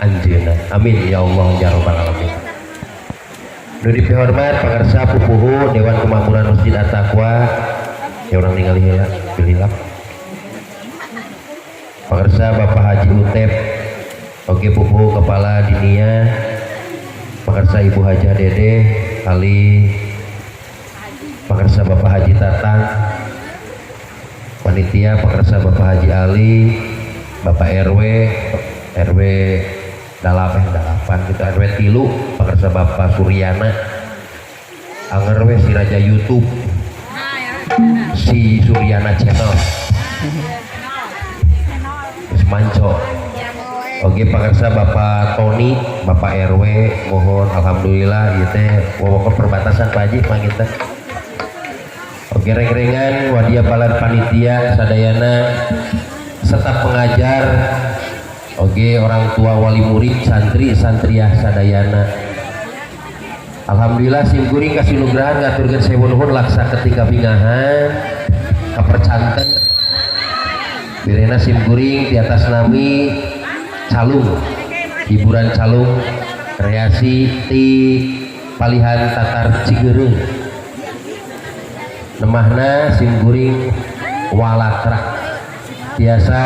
anjeunna. Amin ya Allah ya rabbal alamin. Nu dipihormat pangarsa pupuhu Dewan Kemakmuran Masjid At-Taqwa, ya urang ningali heula pilih. Pangarsa Bapak Haji Utep, oke, pupuhu kepala dinia, pangarsa Ibu Hajah Dede kali, pangarsa Bapak Haji Tatang, panitia, pangarsa Bapak Haji Ali, Bapak RW RW dalapan dalapan gitu, RW 3, pangarsa Bapak Suryana, anger we si raja YouTube, si Suryana Channel. Geus manco. Oke, pangarsa Bapak Tony, Bapak RW, mohon, alhamdulillah ieu teh wewengkon perbatasan, Pak Haji, panginten. Oke, reng-rengan wadia balad panitia sadayana, staf pengajar, oke, orang tua wali murid, santri santriah sadayana. Alhamdulillah, simkuring kasinugrahan ngaturkeun sewu nuhun laksa ketika bingahan kapercanten. Birena simkuring di atas nami calung hiburan, calung kreasi ti palihan Tatar Cigeureung, nemahna simkuring walatra biasa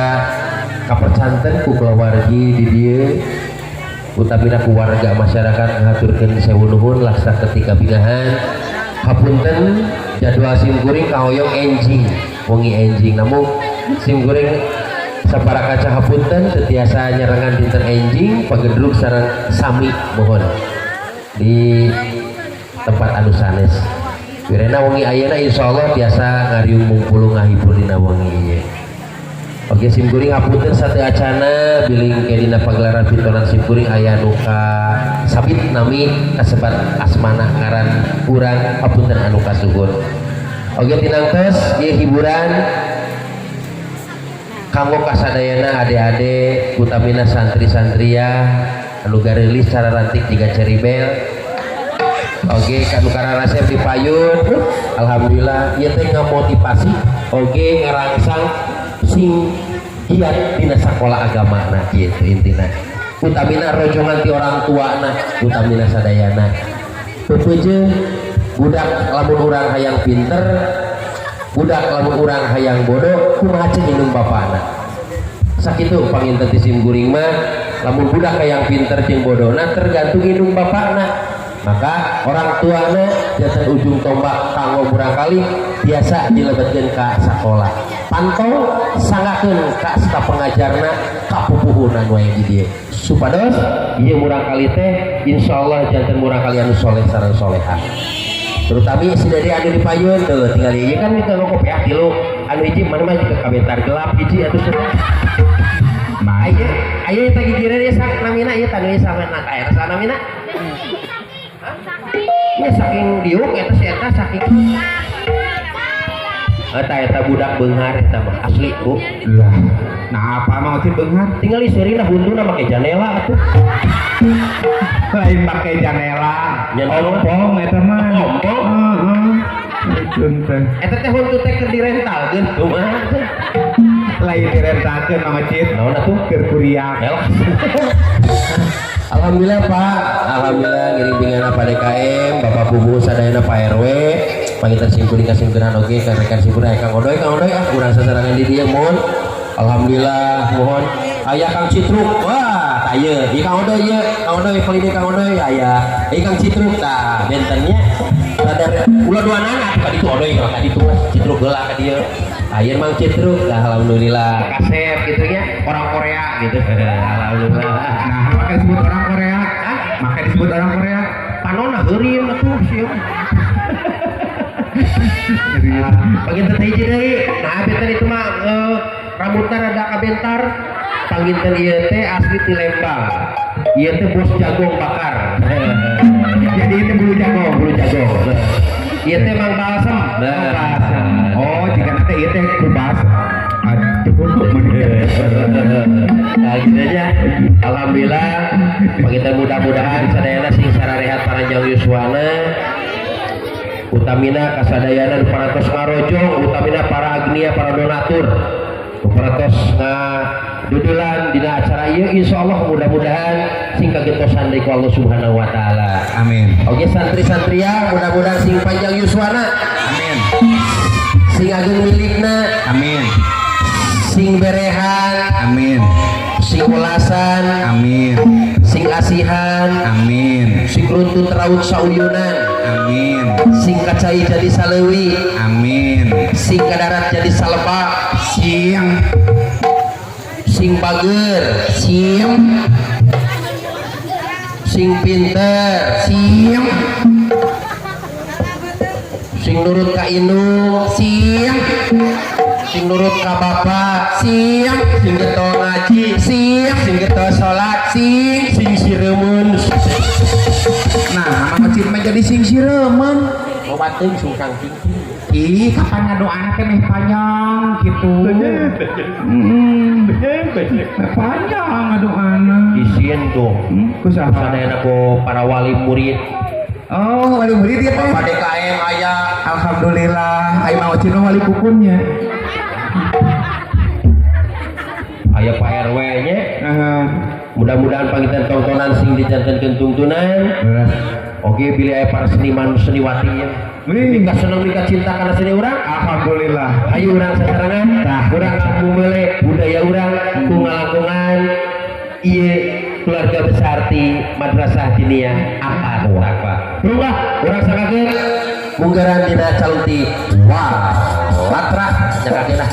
kapercanten ku keluargi di dieu, utamina ku warga masyarakat, ngaturkeun sewu nuhun laksa ketika bingahan. Hapunten, jadwal simkuring kahoyong enjing, wengi enjing, namun simkuring sapara kaca hapunten teu tiasa nyarengan dinten enjing, pagedrug sareng sami, mohon di tempat anu sanes. Wirena wengi ayeuna insyaallah tiasa ngariung mungpulung ngahibur dina wengi ieu. Oke, simkuring hapunten satu acana bilih ke dina pagelaran pintonan simkuring aya nu kasabit nami, kasebat asmana, ngaran urang, hapunten anu kasuhun. Oke, tinangtos ieu hiburan kanggo kasadayana ade-ade, utamina santri-santria anu gareulis cararantik jiga Ceribel. Oke, kanu kararasep di payun, alhamdulillah ieu teh ngamotivasi oke, ngarangsang sing giat dina sakola agama. Nah, gitu intina, utamina rojongan ti orang tua. Nah, utamina sadayana pepeje budak lamun urang hayang pinter, budak lamun urang hayang bodoh, kumaha ceuk indung bapana. Sakitu panginten ti simkuring mah, lamun budak hayang pinter jeung bodona tergantung indung bapana. Maka orang tuana janten ujung tombak kanggo murangkali biasa dilebetkeun ka sakola, pantau, sanggakeun ka staf pengajarna, ka pupuhuna nu aya di dieu, supados ieu murangkali teh insyaallah janten murangkali anu soleh sareng soleha. Terutama si Dede anu di payun tuh, tinggal ieu kan ka kopiah tilu, anu hiji mana mah jika kabentar gelap hiji atuh cenah. Aya aya eta gigireun ieu sak namina ieu tanu ieu sama na aya sa namina. Ya saking diuk eta si eta saking eta eta budak beunghar eta mah asli, Bu. Lah, nah apa mau sih beunghar? Tinggal seurina huntuna make janela atuh. Lain make janela. Janela. Ompong eta mah. Ompong? Heeh. Itu teh. Eta teh huntu teh keur direntalkeun kumaha teh? Lain direntalkeun, Mang Ocit. Naon atuh? Keur kuriak. Elah. Alhamdulillah, Pak, alhamdulillah ngiring bingana Pak DKM, Bapak Bubu sadayana, Pak RW, panginten simkuring kasingkeran oge ka rekan simkuring, aya Kang Odoy, Kang Odoy ah urang sasarangan di dieu mohon. Alhamdulillah, mohon aya Kang Citruk. Wah, tah ieu, ieu Kang Odoy ieu, Kang Odoy palih Kang Odoy aya. Ieu Kang Citruk tah bentennya rada ulah dua nana atuh ka ditu Odoy ka ditu Citruk heula ka dieu. Aya Mang Citruk lah, alhamdulillah kasep gitu nya, orang Korea gitu. Alhamdulillah. Nah, maka disebut orang Korea. Hah? Maka disebut orang Korea. Panona heureum atuh sieun. Panginten teh hiji deui. Nah, benten itu mah rambutna rada kabentar. Panginten ieu teh asli ti Lembang. Ieu teh bos jagung bakar. Jadi itu bulu jago. Bulu jago. Ieu teh Mang Balsem. Oh, balsem. Oh, jika nanti ieu teh kubas. Aduh, Nah, gitu aja. Alhamdulillah, panginten mudah-mudahan sadayana sing sararehat paranjang yuswana, utamina kasadayana nu parantos ngarojong, utamina para agnia, para donatur nu parantos ngadudulan dina acara ieu, insyaallah mudah-mudahan Dijauhan dari Allah Subhanahu wa taala. Amin. Oke santri-santria, mudah-mudahan sing panjang yuswana, Amin. Sing ageng milikna, Amin. Sing berehan, Amin. Sing welasan, Amin. Sing asihan, Amin. Sing runtut raut sauyunan, Amin. Sing kacai jadi saleuwi, Amin. Sing kadarat jadi salebak, Siang. Sing bager, Siang. Sing pinter, Siang. Sing nurut ka indung, Siang. Sing nurut ka bapak, Siang. Sing getol ngaji, Siang. Sing getol salat, Sing. Sing sireumeun. Nah, masjid mah jadi sing sireumeun. Loba teuing sungkang tinggi. Ih, kapan ngadoana teh meh panjang gitu. Meh panjang ngadoana. Isien dong. Ku saha? Sadayana ku para wali murid. Oh, wali murid ya teh. Bapak DKM aya. Alhamdulillah, ayo mau cina wali kukunnya. Aya Pak RW nya. Mudah-mudahan panginten tontonan sing dijantenkeun tungtunan. Oke, bilih aya para seniman seniwati nya. Wih. Mika seneng mika cinta kana seni urang. Alhamdulillah. Ayo urang sasarangan, Tah. Urang ngampung budaya urang ku ngalangkungan ieu keluarga besar ti Madrasah Diniyah At Taqwa. Berubah urang sangkakeun munggaran dina calunti wah latra nyangkakeun lah.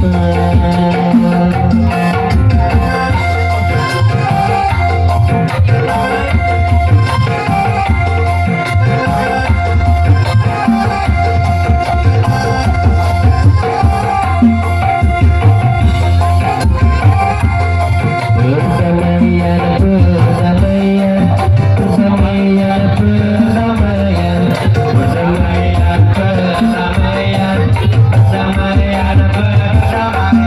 Perdamaian, perdamaian, perdamaian, perdamaian, perdamaian, perdamaian, perdamaian, perdamaian.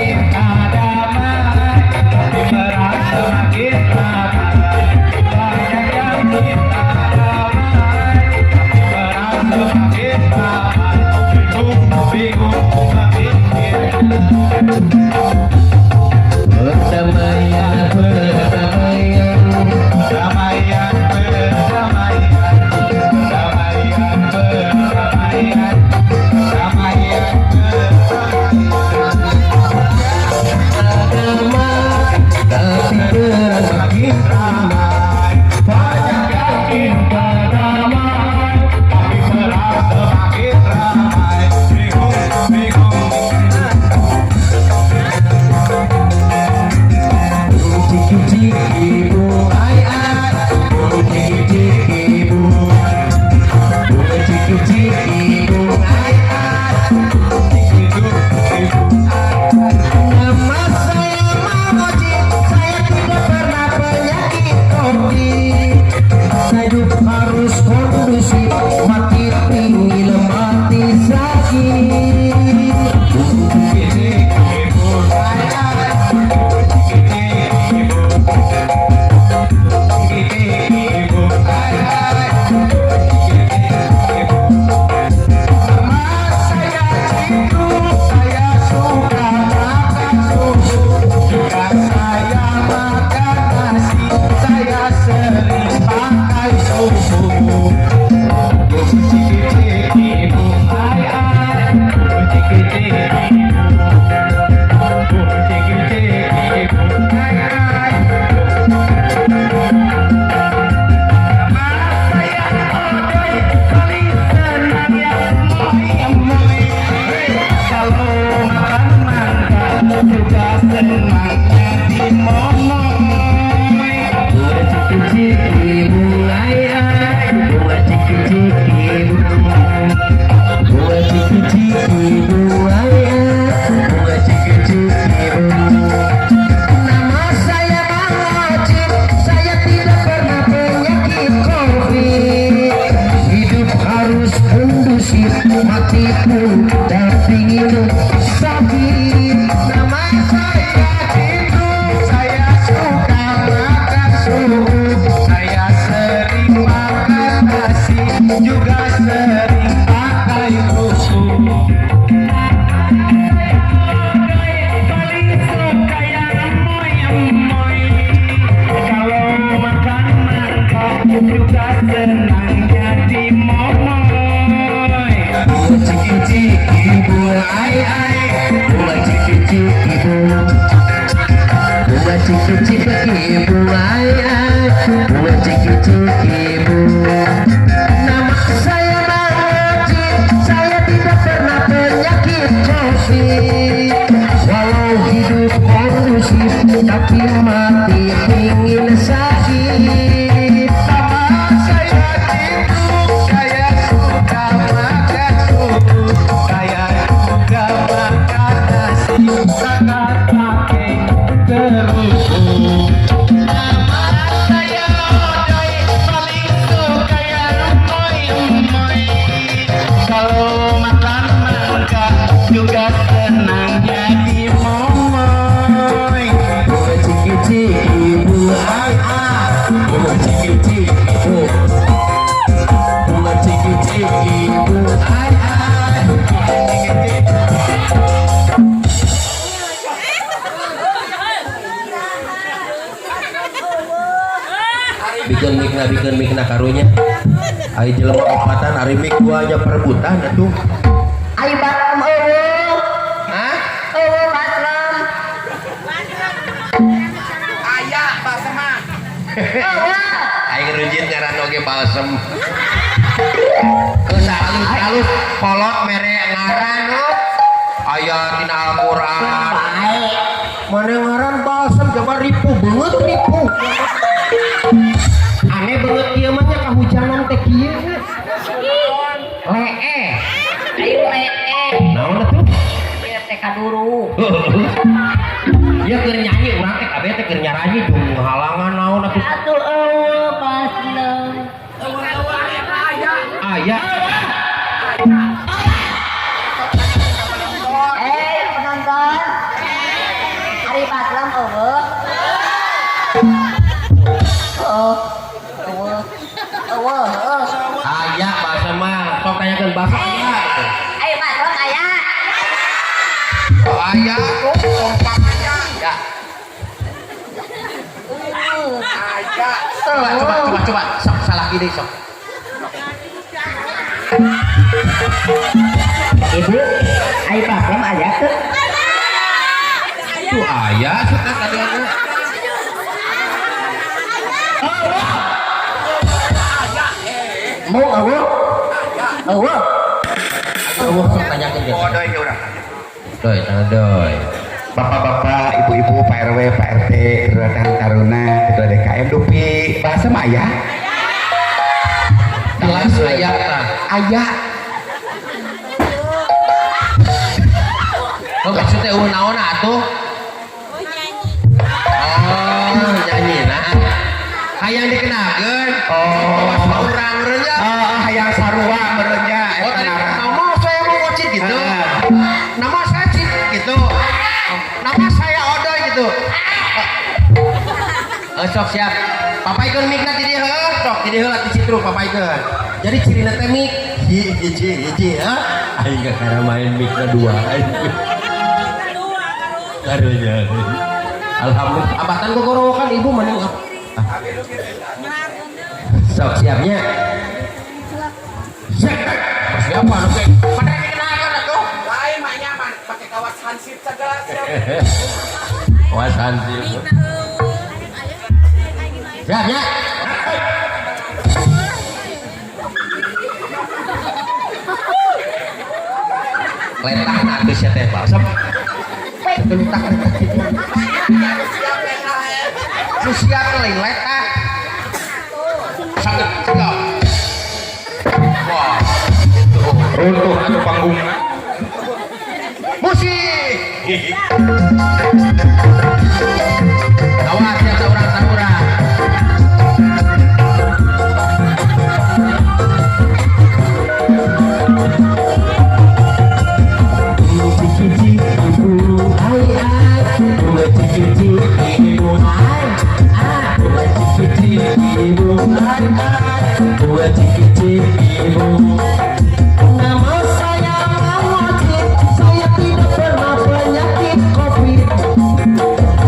Kita damai, tapi perang semakin ramai. Banyak yang minta damai, tapi perang semakin ramai. Bingung, bingung, memikir. Perdamaian, perdamaian, perdamaian, perdamaian, perdamaian, perdamaian, perdamaian, perdamaian. Tapi perang makin ramai, banyak yang minta damai, tapi perang semakin ramai. Bingung, bingung. Ciki ciki bu ai ai, bu ciki ciki bu, bu ciki ciki bu ai ai, ciki ciki bu ai. Nama saya Mang Oji, saya tidak pernah penyakit covid. Hidup harus kondusif, mati pingin mati sakit. Bu ciki ciki bu ai ai, bu ciki ciki bu. Nama saya Ciku, saya suka makan susu. Juga saya makan nasi, saya sering pakai susu. Bu ciki ciki bu ai ai, bu ciki ciki bu, bu ciki ciki bu ai ai. Nama saya Odoy, paling senang yang moi moi. Kalau makan mangga juga senang jadi momoy. Bunga ciki ciki bunga ai, bunga ciki ciki bunga ciki ciki bunga ai, bunga ciki ciki bunga. Nama saya Mang Oji, saya tidak pernah penyakit covid. Hidup harus kondusif, mati pun dampingin sakit. Nama saya Citu, saya suka makan suhu. Saya sering makan nasi, juga sering pakai kerupuk. Paling suka yang moi-moi. Kalau makan mangga juga senang jadi momoy. Bunga ciki ciki bunga ai ai, bunga ciki ciki bunga ciki ciki bunga ai ai, bunga ciki ciki bunga. Nama saya Mang Oji, saya tidak pernah penyakit covid. Walau hidup kondusif, tapi mati pingin sakit. Nama saya Citu, saya suka makan susu. Saya juga makan nasi, sangat pakai kerupuk. Nama saya Odoy, paling suka yang moi-moi. Kalau makan mangga juga senang jadi momoy. Bunga ciki ciki bunga ai ai, bunga ciki ciki bunga ciki ciki bunga ai ai, ciki ciki. Bikin mikna karunya. Ari jelema opatan ari mik dua nya perebutan atuh. Ari basrem eueuh. Hah? Eueuh basrem. Aya basem mah. Eueuh. Aing rujit ngaran oge balsem. Geus alus-alus kolot mere ngaran oh. dina Al-Qur'an. Baik. Mana ngaran balsam coba ripuh beungeut ripuh. Aneh banget ieu mah nya kahujanan teh kieu. Lee. Ayo lee. Naon atuh? Ieu teh kaduru. Ieu keur nyanyi urang teh kabeh teh keur nyaranyi jeung halangan naon atuh. Atuh eueuh balsam. Aya. Eh, penonton. Ari balsam eueuh. Eueuh. Eueuh. Eueuh, eueuh. Aya balsam mah sok tanyakeun balsam aya gitu. Ayo balsam aya. Oh, aya tuh kompak ya. Eueuh. Coba coba coba coba sok salah gini sok. Ibu, ayo balsam aya teu? Tuh aya suka tadi aya. Mau eueuh? Eueuh. Eueuh sok tanyakeun ge. Bodoh ya urang. Doi, tangan doi. Bapak-bapak, ibu-ibu, Pak RW, Pak RT, Ketua Karang Taruna, Ketua DKM, Dupi, bahasa mah aya. Jelas aya tah. Aya. Oh, maksudnya eueuh naon atuh? Oh, nyanyi nah. Hayang dikenakeun. Oh. Awas urang reunya. Oh, hayang sarua meureunnya Oh, eta tadi ngaran. nama saya mau ngocit gitu. Ah. Nama saya Cit gitu. Nama saya Odoy gitu. Eh, sok siap. Papaikeun mikna di dieu heuh, sok di dieu heula ti Citru papaikeun. Jadi cirina teh mik hiji hiji hiji ha. Aing kakara main mikna dua. Karunya. Alhamdulillah. Abatan gogorowokan ibu mending ah. Sok siapnya. Siap. Siapa anu teh? Pada dikenakan atuh. Lain mah nyaman pakai kawas hansip segala siap. Kawas hansip. Siap ya. Letah atuh sia teh balsam. Letak letak gitu. Nu siap lain letah. Sakit siap. Wah, gitu. Runtuh atuh panggungna. Musik. Awas ya saurang-saurang. Nama saya Mawajib, saya tidak pernah penyakit covid.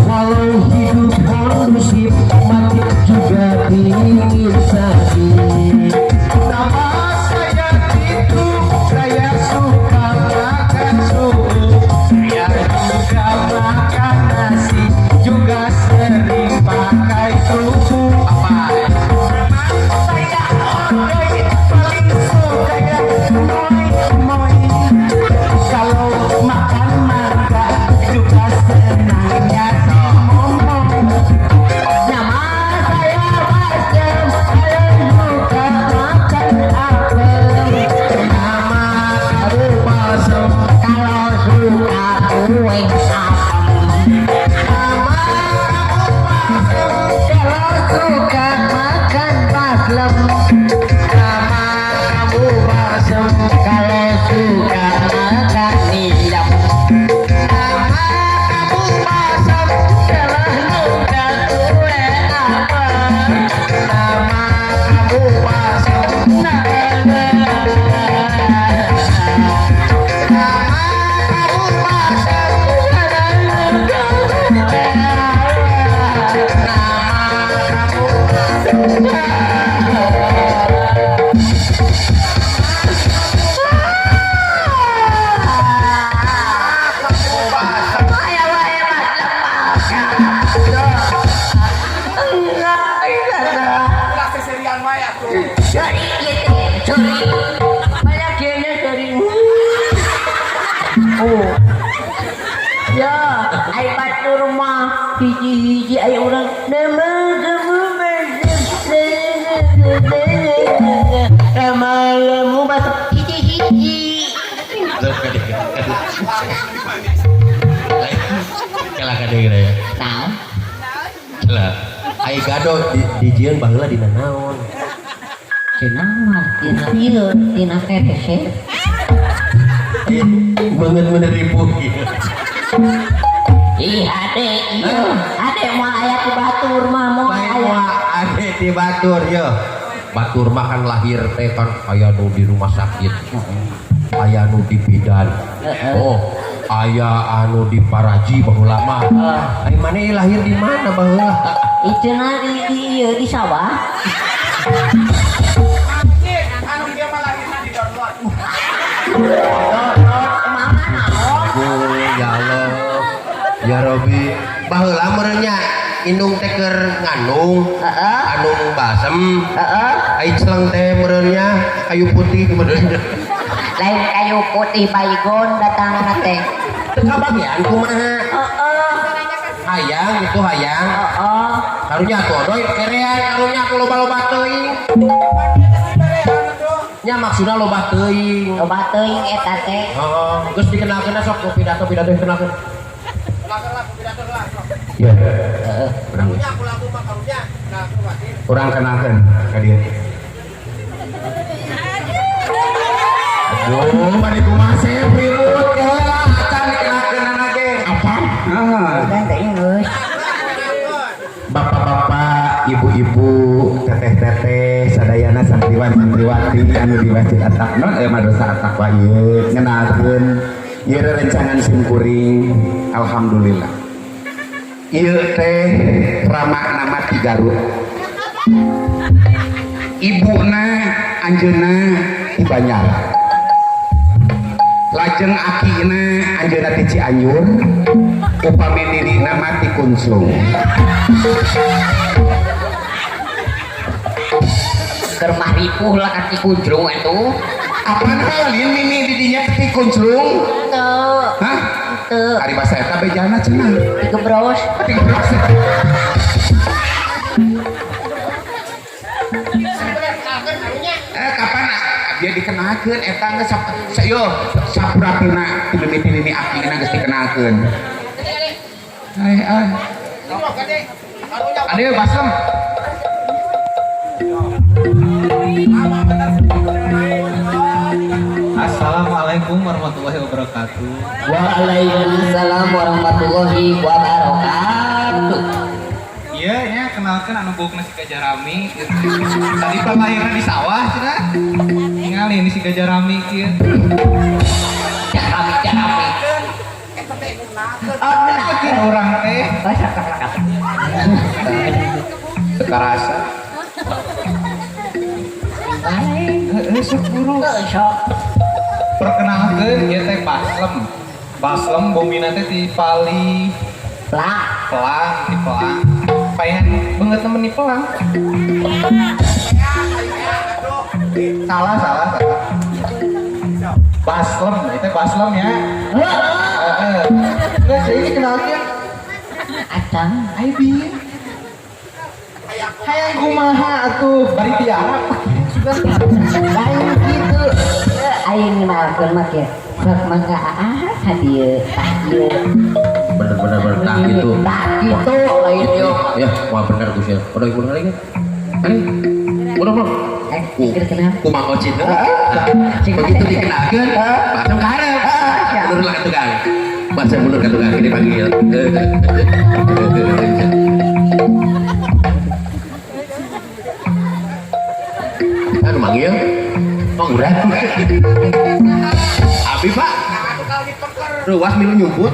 Walau hidup kondusif, mati juga dingin sakit. Nama saya itu, saya suka makan sup. Saya juga makan nasi, juga sering pakai kerupuk. Apa? Saya Odoy, paling suka ya moi moi. Kalau makan mangga juga senangnya ngomong. Nama saya Basem, saya suka makan apel. Nama kamu Basem, kalau suka kue apem. Nama kamu Basem, kalau suka makan baslem. Nama kamu Basem, kalau suka makan nilam. Nama kamu Basem, kalau suka kue apem. Nama kamu Basem, nah, nah, nah. Nama kamu Basem, kalau suka kue apem. Nama kamu Basem. Aya wae balsam. Enggak, enggak. Ulah seserian wae atuh. Sorry, ieu teh, sorry. Banyak kayaknya sorry. Oh. Ya, ai batur mah hiji-hiji ai urang nama kamu nama kamu masuk hiji-hiji. Kalah ka deui ya. Naon? Lah, ai gado dijieun baheula dina naon? Cenah mah tina ieu, tina kerese. Banget menerima gitu. Ih, ade, ieu, ade moal aya ti batur mah moal Lain aya. moal ade ti batur ye. Batur mah kan lahir teh kan aya nu di rumah sakit. Aya nu di bidan. Oh, aya anu di Paraji baheula mah. Ai maneh lahir di mana baheula? Ih, cenah di ieu di sawah. Anjing, anu dia mah lahirna di download. Download mama naon? Aduh, ya Allah. Ya Robi, baheula meureun nya indung teh keur ngandung, anu basem. Ai celeng teh meureun nya kayu putih meureun. Lain kayu putih baygon datangna teh. Teu kabagian kumaha? Heeh. Hayang gitu hayang. Heeh. Karunya atuh odoy kerean karunya atuh loba-loba teuing. Nya maksudna loba teuing. Loba teuing eta teh. Heeh, geus dikenalkeun sok ku pidato-pidato dikenalkeun. Ya, Heeh. urang urang kenalkeun ka dieu. Aduh, bari kumaha sih ribut heula acan dikenalkeunana ge. Apa? Heeh. Kan teh geus. Bapak-bapak, ibu-ibu, teteh-teteh, sadayana santriwan santriwati anu di Masjid At-Taqwa, non Madrasah At-Taqwa ieu ngenalkeun ieu rerencangan simkuring, alhamdulillah. Ieu teh rama nama ti Garut. Ibuna anjeunna ti Banjar. Lajeng akina anjeunna ti Cianjur, upami dirina mah ti Kunclung. Keur mah ripuh lah ka ti Kunclung atuh. Apaan halin mimi di dinya ti Kunclung? Teu. Hah? Teu. Ari basa eta bejana cenah. Ti gebros. Ti gebros. Kapan dia dikenalkeun eta geus yo sapurapina ti mimiti nini akina geus dikenalkeun. Ai ai. Ade basem. Assalamualaikum warahmatullahi wabarakatuh. Waalaikumsalam warahmatullahi wabarakatuh. Iya, nya kenalkan anu buukna si Gajah Rami. Tadi pak lahirna di sawah cenah. Ningali ini si Gajah Rami kieu. Jarami jarami. Oh, Bikin orang teh Teu karasa. Heeh, sok buru. Sok. Perkenalkeun ieu teh Baslem. Baslem bumina teh ti Pali Pelang. Pelang, ti Pelang. Payahan banget temen di Pelang. Salah, salah, salah. Baslem, itu Baslem ya. Heeh. Enggak, saya ini kenalkeun. Acang. Ai bi. Hayang kumaha atuh bari tiara. Lain gitu. Aing ngenalkeun mah kieu. Sok mangga aa ka dieu. Tah ieu. Bener-bener bertah gitu. Tah kitu lain ieu. Ya, wah bener Gus ya. Udah ibu lagi. Ayo. Udah belum? Pikir kenal. Kumaha ocit. Begitu dikenalkeun, langsung ka hareup. Mundur lah ka tukang. Bahasa mundur ka tukang ini panggil. Anu manggil? Oh, urang. Abi, Pak. Ruas milu nyumput.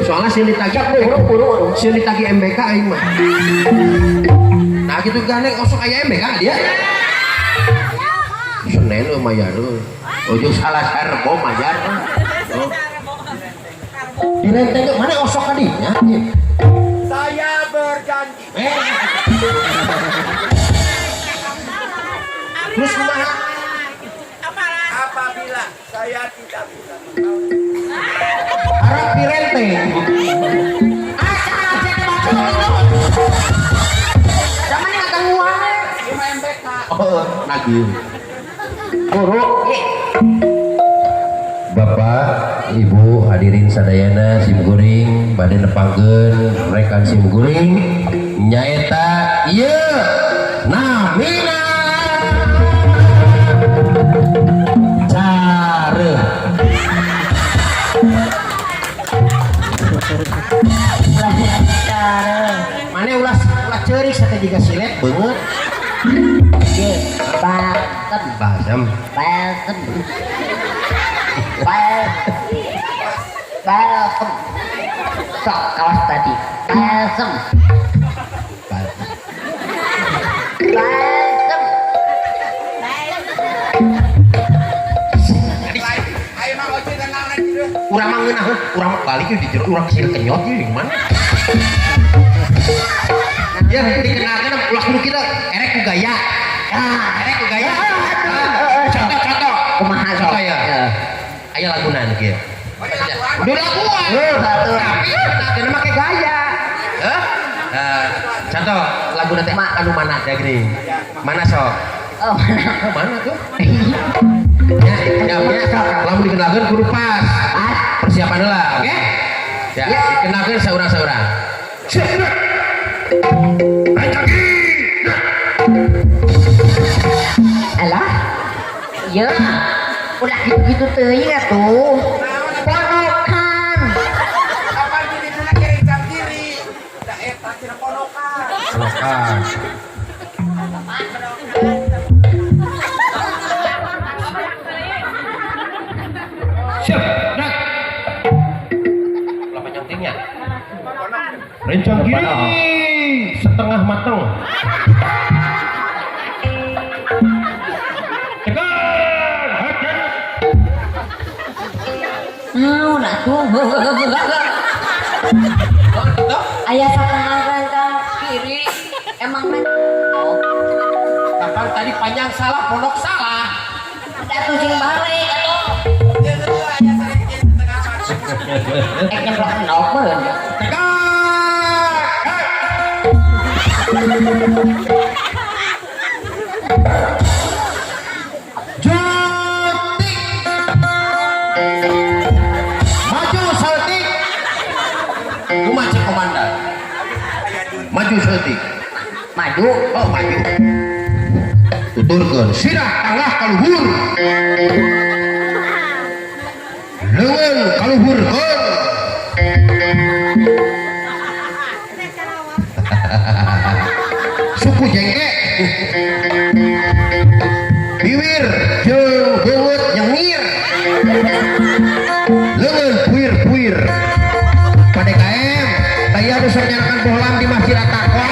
Soalnya sini ditagih Buru-buru. sini ditagih MBK aing mah. Nah gitu gandeng osok aya MBK dia. Senin euy mayar euy. Ujung salah rebo mayar. Oh. Direnteng mana osok kadinya? Saya berjanji. Terus kumaha? Apabila saya tidak bisa Harap direnteng. Nagih. Guru. Bapak, Ibu hadirin sadayana simkuring bade nepangkeun rekan simkuring nyaeta ieu namina Careuh. Mane ulah ulah ceurik sate jiga silet beungeut. Balsem. Balsem. Balsem. Balsem. Sok kawas tadi. Balsem. Balsem. Ayo Mang Oci tenang lagi. Urang mah ngeunaheun, urang mah balik di jero urang sieun kenyot ieu gimana? Ya dikenalkeun ulah kudu kitu, erek ku gaya. Ah, erek ku gaya. Contoh contoh. Kumaha sok? Contoh ya. Aya lagunan kieu. Udah laguan. Tapi kenalkeun make gaya. Hah? Contoh laguna teh anu mana teh gini. Mana sok? Oh, mana? Mana tuh? Ya, ya, ya. Lamun dikenalkeun kudu pas. Persiapan lah, oke? Ya, dikenalkeun saurang-saurang. Alah. Ya. Ulah gitu-gitu teuing atuh. Ponokan. Kapan gini dulu kiri jam kiri. Da eta cenah ponokan. Ponokan. Siap, gerak. Ulah panjang tingnya. Rencang kiri setengah matang. Tekan, hajar. Naon atuh? Aya satengah rencang kiri emang Kapan tadi panjang salah, pondok salah. Atuh sing balik atuh. Nyeblok endok meureun. Tekan. Jutik. Maju saeutik. Kumaha cek komandan? Maju saeutik. Maju. Oh, maju. Tuturkeun sirah tangah kaluhur. Leungeun kaluhurkeun. Suku jengke. Biwir jeung beungeut nyengir. Leungeun puir-puir. PDKM taya nu sok nyarakan bohlam di Masjid At-Taqwa.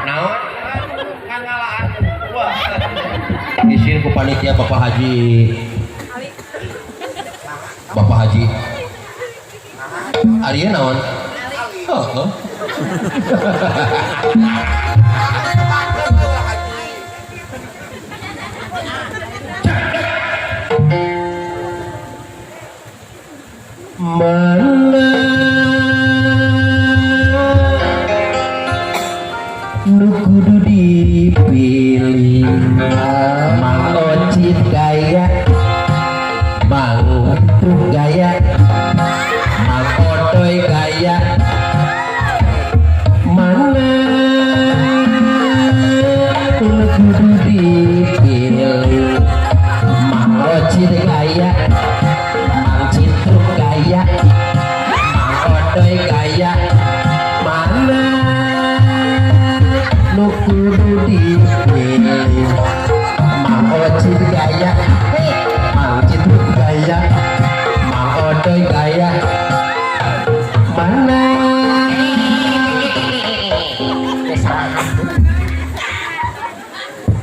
Naon? Isin ku panitia Bapak Haji. Bapak Haji. Ari naon? Heeh. Mana nu kudu dipilih? Mang Ocit gaya, Mang Petruk gaya, Mang Odoy gaya. Mana nu kudu dipilih? Mang Ocit gaya, Mang Citruk gaya, Mang Odoy gaya. Mana nu kudu dipilih? Mang Ocit gaya, Mang Citruk gaya, Mang Odoy gaya. Mana?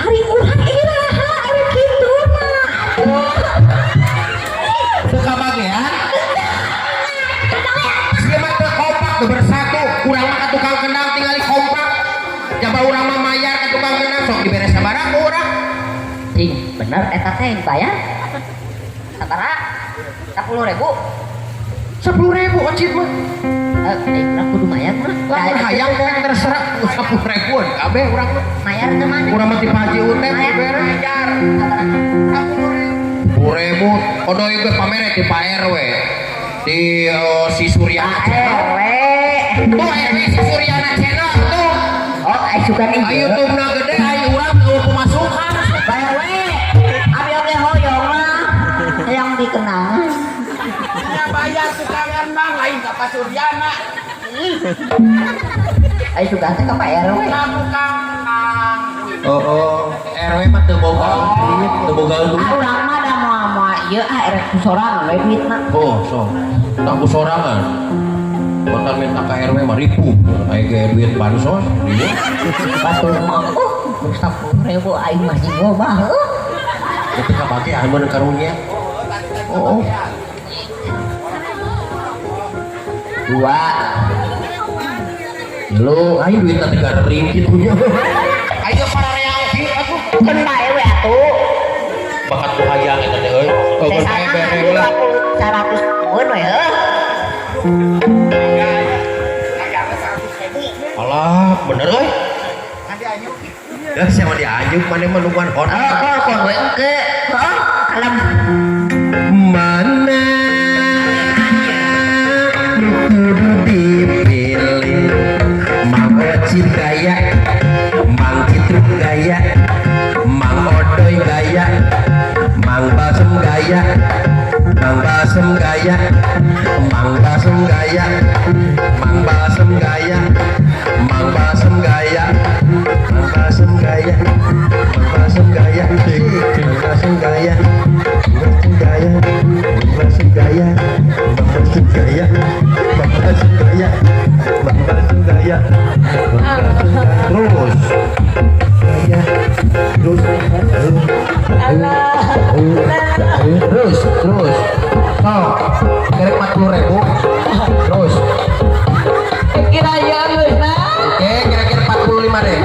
Ari urang iraha ari kitu mah. Teu kabagean? Sia mah teu kompak teu bersatu. Urang mah ka tukang kendang tingali kompak. Jaba urang mah mayar ka tukang kendang sok dibere sabaraha ku urang. Cing, bener eta teh bayar. Sabaraha? 10.000. 10.000 ocit mah. Eh, urang kudu mayar mah. Lamun hayang kan terserah 10.000-an kabeh urang mah. Mayar teu mana? Urang mah ti Pak Haji Utep dibere. Bayar. Sabaraha? 10.000. Odoy ge pamere ti Pak RW. Di si Suryana Pak Channel. RW. Tuh RW si Suryana Channel tuh. Oh, ai sugan ieu. Ayo YouTube-na gede, ayo urang eueuh pemasukan. Pak RW. Abi oge hoyong lah. Hayang dikenal. Nya bayar tukangan bang lain ka Pak Suryana. Ai sugan teh ka Pak RW. Tukang tukang kang. Oh, RW mah teu boga duit, teu boga duit. Ah, urang mah da moal-moal ieu ah erek ku sorangan we duitna. Oh, so. Tak ku sorangan. Bahkan minta ke RW mah ribu. Aya ge duit bansos, ieu. Batur mah 10.000 aing mah jeung loba heuh. Itu kabage amun karunya. Oh. Dua. Lu ayo duit teh garering kitu nya. Ayo para reang kieu atuh. Keun bae we atuh. Bakat ku hayang eta teh euy. Oh, Teh keun bae sana bere lah. 100 ribuan we heuh. 100.000. Alah, bener euy. Nanti anjuk. Ya siapa dianjuk mana mah nungguan orang. Oh, kon we engke. Heuh, kalem. Mana nu kudu dipilih? Mang Ocit gaya, Mang Citruk gaya, Mang Odoy gaya, Mang Basem gaya, Mang Basem gaya, Mang Basem gaya, Mang Basem gaya, Mang Basem gaya, Mang Basem gaya, Mang Basem gaya, Mang Basem gaya, Mang Basem gaya, Mang Basem gaya, Mang Basem gaya, Mang Basem gaya, Mang Basem gaya, Mang Basem gaya, terus gaya, terus, terus, terus, sok, kerek 40.000, terus. Kira ya geus nah. Oke, kira-kira 45.000.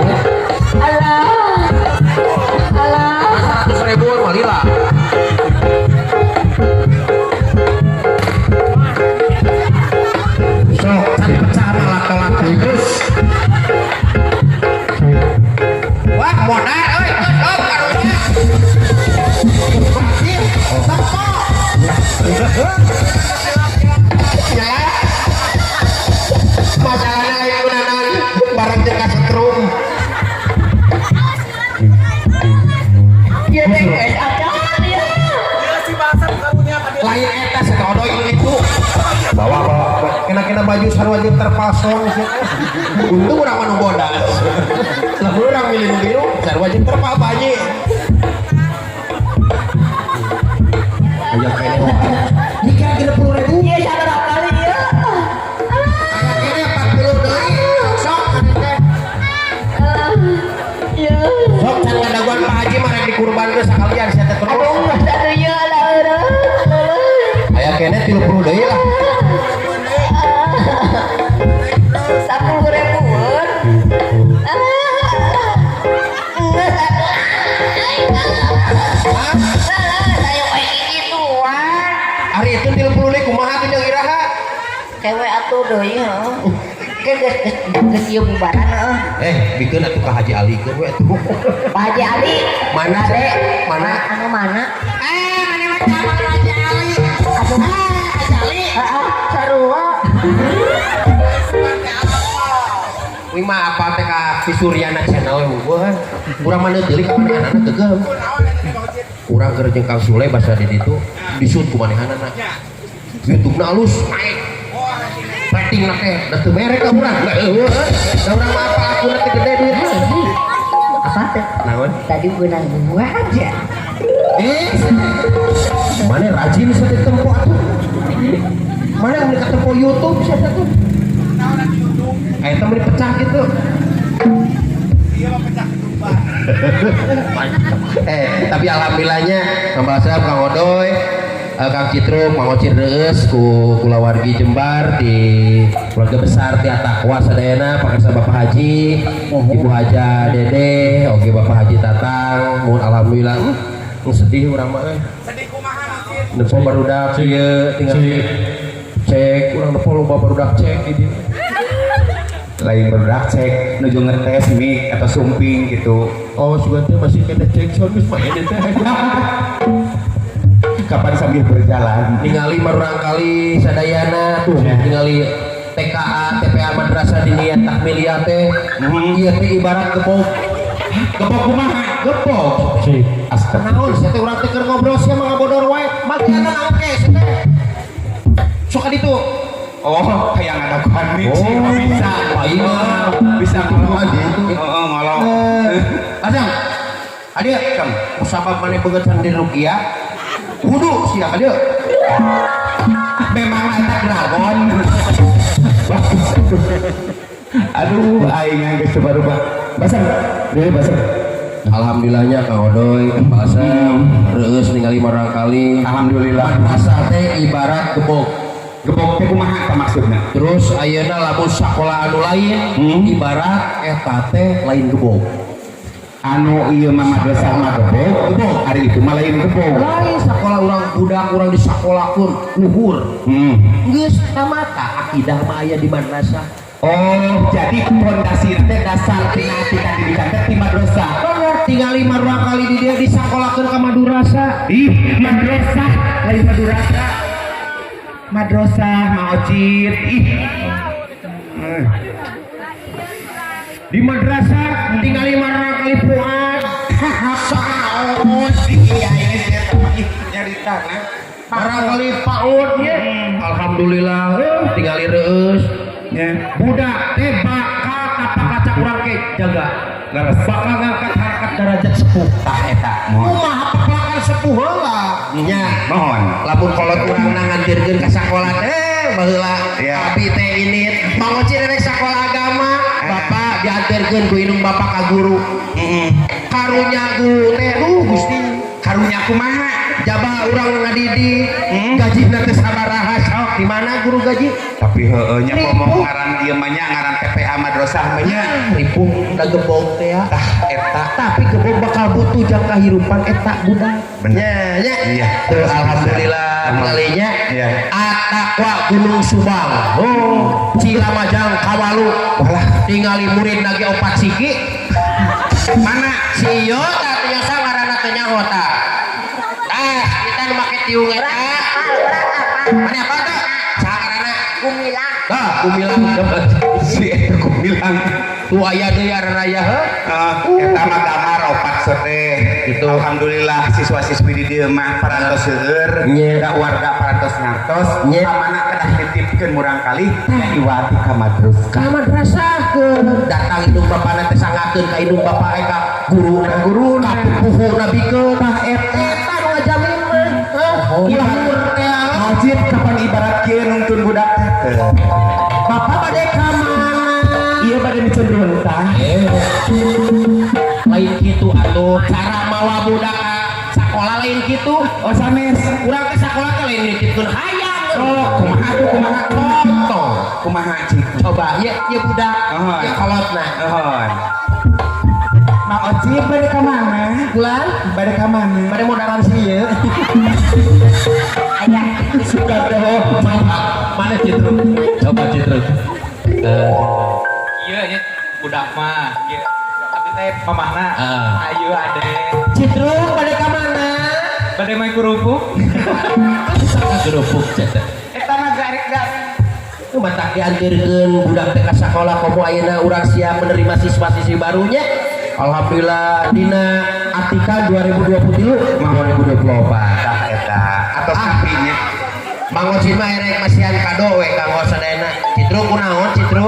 Alah. Alah. 100.000 mah lila. Sok, can pecah mah laki-laki terus. Wah, modal euy, sok karunya. Ya. Masalahnya aya gunanan barang jeung kasetrum. Ieu teh geus acan ieu. Ya si Basem karunya ka dieu. Lain eta setodoy itu. Bawa bawa kena-kena baju sarua jeung terpasong sih. Untung urang mah nu bodas. Lamun urang milih nu biru sarua jeung terpal baji. Aya kene wae. Ini kira-kira 60.000. Ieu sabaraha kali ieu? Aya kene 40 deui. Sok teh. Ieu. Sok can ngadaguan Pak Haji mah rek dikurbankeun sakalian sia teh terus. Aduh, geus atuh ieu lah eueuh. Aya kene 30 deui lah. 10.000-an. Geus atuh. Hah? Saya we gituan. Ari itu 30 deui kumaha tuh jeung iraha? Kewe atuh deui heuh. Ke geus geus ieu bubaran heuh. Eh, bikeun atuh ka Haji Ali keun we atuh. Pak Haji Ali. Mana? Ade. Mana? Anu mana? Eh, mana mah cabang Haji Ali. Aduh. Haji Ali. Heeh. Sarua. Wih mah apa teh ka si Suryana Channel we kan. Urang mah deui ka manehanana geugeuh. Urang keur jeung Kang Sule basa di ditu disut ku manehanana. YouTube-na alus naik. Rating na teh da teu mere ka urang. Da eueuh. Da urang mah apa akunna teh gede duitna. Apa teh? Naon? Tadi beunang gua aja. Eh, mana rajin sia teh tempo atuh. Mana mun ka tempo YouTube sia teh tuh. Eta mah dipecah gitu. Iya mah pecah ketuban. Tapi alhamdulillahnya Kang Basam, Kang Odoy, Kang Citruk, Mang Ocin Reus, ku kulawargi Jembar di keluarga besar di Atakwa sadayana, pakarsa Bapak Haji, Ibu Haja Dede, oke Bapak Haji Tatang, mun alhamdulillah, sedih urang mah euy. Sedih kumaha Ocin? Nempo barudak ieu tinggal cek urang nempo loba barudak cek di dieu. Lain barudak cek nuju ngetes mic atau sumping gitu. Oh, sugan teh masih kena cek sound geus mah teh. Kapan sambil berjalan. Ningali marurang kali sadayana tuh ningali TKA TPA Madrasah Diniyah Takmiliyah teh ieu teh ibarat gebog. Gebog kumaha? Gebog. Astagfirullah. Naon sia teh urang teh keur ngobrol sia mah ngabodor wae. Matiana angke sia teh. Sok ka ditu. Oh, kayak ngadaguan mic sih Oh, bisa. Iya. Bisa ngolok gitu. Heeh, ngolok. Asang. Adia, Kang. Musabab maneh beungeut di rukiah. Wudu sia ka dieu. Memang eta dragon. Aduh, aing geus coba-coba. Basem, deui basem. Alhamdulillahnya Kang Odoy, Kang Basem, reueus ningali marang kali. Alhamdulillah. Madrasah teh ibarat gebog. Gebog teh kumaha tah maksudna? Terus ayeuna lamun sakola anu lain ibarat eta teh lain gebog. Anu ieu mah madrasah mah gebog, Gebog. Ari itu mah lain gebog. Lain sakola urang budak urang disakolakeun luhur. Geus tamata akidah mah aya di madrasah. Oh, jadi pondasi teh dasar tina tina didikan teh ti madrasah. Bener, tingali marang kali di dia disakolakeun ka madrasah. Ih, madrasah lain madrasah. Madrasah maojid. Ih. Di madrasah tingali marang kali Fuad. Saon. Iya, ini sih ih nyarita nah. Marang kali PAUD nya. Alhamdulillah, tingali reueus. Nya. Budak teh bakal tapak kaca urang ke jaga. Leres. Bakal ngangkat harkat derajat sepuh. Tah eta. Mohon. Kumaha pepelakan sepuh heula. Nya. Mohon. Lamun kolot urang ngantirkeun ka sakola teh baheula Iya. abi teh init mangoci rek sakola agama bapak diantirkeun ku indung bapak ka guru. Karunya guru teh duh Gusti. Karunya kumaha? Jaba urang ngadidik gajina teh sabaraha sok di mana guru gaji? Tapi heueuh nya Ripuh. komo ngaran ieu mah nya ngaran TPA madrasah mah nya. Ripuh da gebog teh ya. Tah eta. Tapi gebog bakal butuh jang kahirupan eta budak. Bener. Nya nya. Iya. Tuh alhamdulillah kalinya. Iya. At-Taqwa Gunung Subang. Oh, Cilamajang Kawalu. Walah. Tingali murid lagi opat siki. Mana? Si ieu tah teu nyaho ngaranna teu nyaho tah. Tah, kita nu make tiung eta. Mana apa tah? Saha ngaranna? Gumilang. Tah, Gumilang. Si eta Gumilang. Tuh aya deui raya heuh. Eta mah gambar opat soteh. Gitu. Alhamdulillah siswa-siswi di dieu mah parantos seueur, Nya. da warga parantos ngartos, Nya. ka mana kedah nitipkeun murang kali iwati ka madrasah. Ka madrasahkeun. Datang indung bapana teh sangakeun ka indung bapa ka guruna, Guruna. ka pupuhuna bikeun. Tah eta. Eta nu ngajamin mah. Heuh. Ulah umur teh. Masjid kapan ibarat kieu nungtun budak teh. Bapak bade ka mana? Ieu bade miceun runtah. Lain kitu atuh cara mawa budak ka sakola lain kitu. Oh sanes. Urang ke sakola teh lain nitipkeun hayang. Oh, kumaha tuh kumaha? Contoh. Kumaha cik? Coba ye ye budak, Oh. ye kolotna. Ohon. Mang Oci bade ka mana? Bulan Bade ka mana? bade modaran sih ye. Ayah. Suka teh mana Citru? Coba Citru. Iya nya budak mah. Ieu. Tapi teh mamahna. Ah. Ayo ade. Citru bade ka mana? Bade main kerupuk. Kerupuk ceteh. Eta mah garek-garek. Matak diantirkeun budak teh ka sakola komo ayeuna urang siap menerima siswa-siswi barunya. Alhamdulillah dina Atika 2023 2024. Tah eta. Atos kapinya. Mang Ocin mah erek masihan kado we kanggo sadayana. Citru kunaon Citru?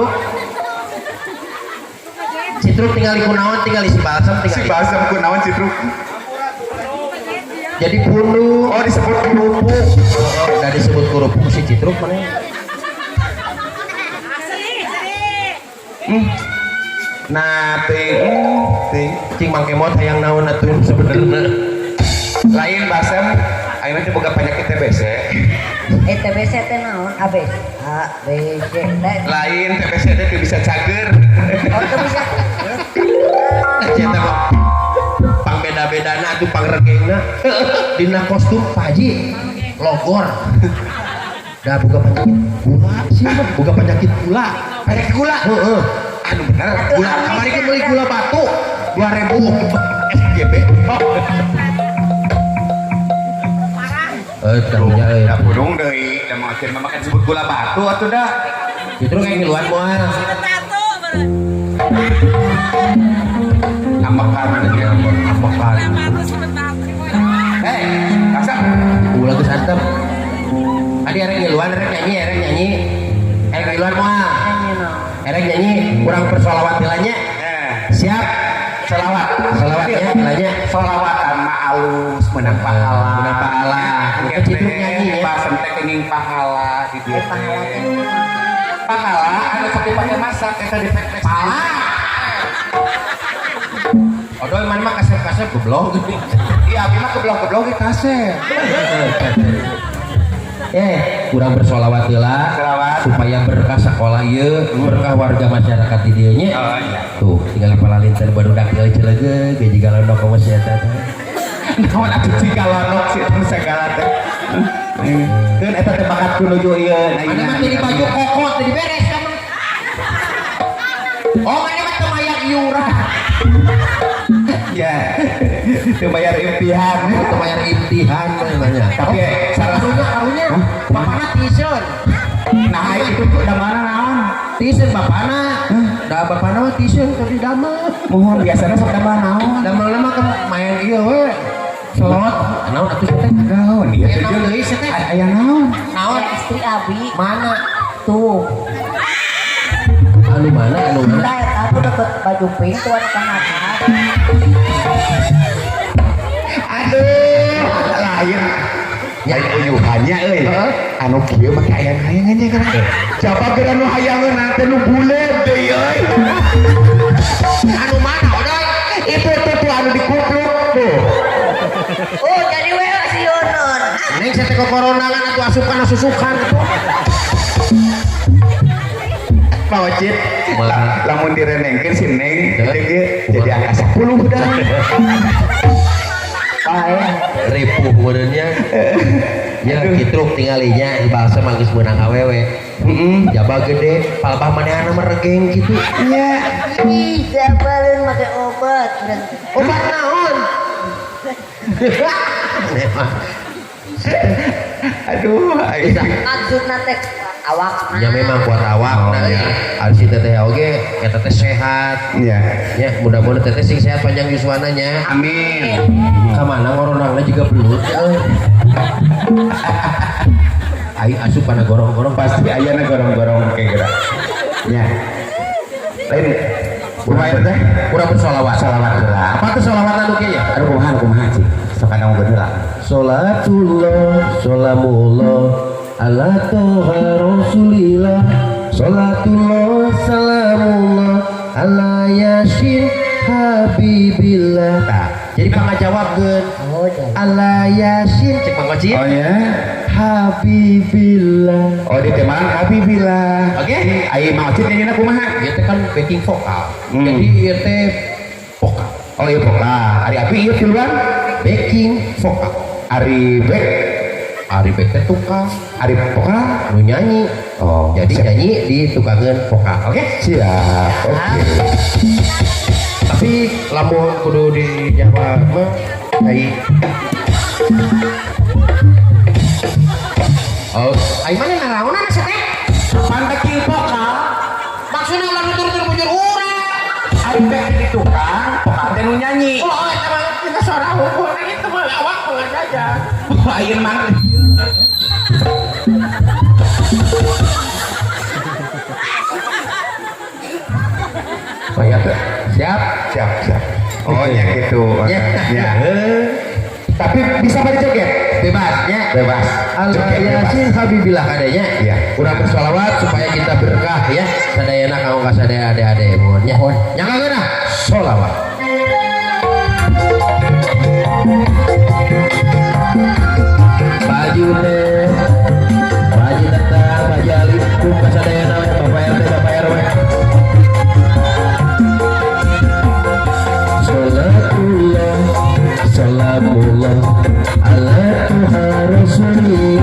Citru tingali kunaon tingali si Balsam Si tingali. Balsam kunaon Citru? Jadi punduk. Oh disebut kerupuk. Oh, udah disebut kerupuk si Citru mana? Nah, ting, ting. Cing Mang Kemot hayang naon atuh sebenarnya. Lain Balsam, ayeuna teh boga penyakit TBC. TBC teh naon? A B A B C D. Lain TBC teh teu bisa cager. Oh, teu bisa. Eta mah pang beda-bedana atuh pangregengna. Dina kostum Pak Haji. Logor. Dah boga penyakit gula sih mah, boga penyakit gula. Penyakit gula. Heeh. Anu bener. Gula kamari ge meuli gula batu 2000 SGB. Eh, karunya euy. Da burung deui, da Mang Ocit mah makan sebut gula batu atuh da. Justru kayak ngiluan moal. Ambekan ambekan. Hei, kasar. Gula geus antep. Tadi erek ngiluan, erek nyanyi, erek nyanyi. Erek ngiluan moal. Erek nyanyi kurang bersolawat heula nya. Siap. Selawat. Selawat ya, heula nya. Solawatan mah alus menang pahala. Menang pahala. Engke Citruk nyanyi ya. Basem teh kenging pahala di dieu teh. Pahala anu sok dipake masak eta dipek-pek. Pahala. Odoy mana mah kasep-kasep goblok. Iya, abi mah geblok-geblok ge kasep. Kurang bersolawat heula supaya berkah sekolah ieu, berkah warga masyarakat di dieu nya. Oh iya. Tuh, tinggal palalinter barudak tinggal celegeug ge jiga londok komo si eta teh. Naon atuh jiga londok si eta sagala teh. Keun eta teh bakat ku nuju ieu. Mana mah jadi baju koko teh diberes ka mah. Oh, mana mah teu mayar iuran. Ya, teu bayar imtihan. Teu bayar imtihan namanya. Tapi salah karunya karunya bapana tisen. Nah, itu udah mana naon? Tisen bapana. Da bapana mah tisen keur didamel. Mohon biasana sok damel naon? Damelna mah ke main ieu we. Slot. Naon atuh teh? Naon ieu teh? Naon deui teh? Aya naon? Naon? Istri abi. Mana? Tuh. Anu mana? Anu mana? Tah eta tuh deket baju pink tuan ka atas. Aduh, lain. Lain uyuhannya euy. Anu kieu make hayang-hayangan nya geura. Coba geura nu hayangeun teh nu buleud deui euy. Anu mana odoy? Itu tuh anu dikupluk tuh. Oh, jadi we sieuneun. Neng saya teh kokoronangan atuh asupan susukan atuh. Pak Ocit, lamun direnengkeun si Neng kitu ge jadi angka 10 dah. Bae. Ripuh meureunnya. Ya kitruk tingalinya balsa mah geus meunang awewe. Heeh. Jaba gede, palbah manehna mah regeng kitu. Nya. Ih, jabaleun make obat. Obat naon? Aduh, aing. Maksudna teh awak. Ya memang kuat awak. Oh, nah, iya. Ari si teteh oge eta teh sehat. Iya. Ya, mudah-mudahan teteh sing sehat panjang yuswana nya. Amin. Ka mana ngoronangna juga belut euy. Aing asup kana gorong-gorong pasti ayana gorong-gorong kayak geura. Nya. Lain kumaha teh? Kurang bersolawat. Solawat heula. Apa tuh solawat anu kieu ya? Aduh kumaha kumaha cik. Sok kana bener lah. Salatullah, salamullah ala toha rasulillah. Salatullah, salamullah ala yasin habibillah. Tah, jadi pangajawabkeun. Oh, jadi. Ala yasin cek Mang Ocit. Oh ya. Habibillah. Oh di teman Habibillah. Oke. Ai Mang Ocit nyanyina kumaha? Ieu teh kan backing vokal. Jadi ieu teh vokal. Oh iya vokal. Ari api ieu tiluan backing vokal. Ari back, Ari back teh tukang, ari vokal nu nyanyi. Oh, jadi siap. Nyanyi di tukangeun vokal. Oke? Siap. Oke. Tapi lamun kudu dijawab mah ai. Oh, ai mana naraonan sia teh? Pan backing vokal. Maksudna ulah nutur-nutur bujur urang. Ari back di tukang, vokal teh nu nyanyi. Oh, eta mah kita suara hukum itu mah awak mah saja. Oh, ayeuna mang. Oh ya tuh. Siap, siap, siap. Oh ya gitu. Ya. Ya. Tapi bisa pada joget? Bebas ya. Bebas. Al Yasin Habibillah kadanya. Iya. Kurang bersolawat supaya kita berkah ya. Sadayana kanggo ka sadaya ade-ade mohon nya. Nyangka geunah solawat. Baju teh, baju tetap, baju alif, ka sadayana we Bapak RT, Bapak RW. Salatullah, salamullah ala Tuhan Rasulillah.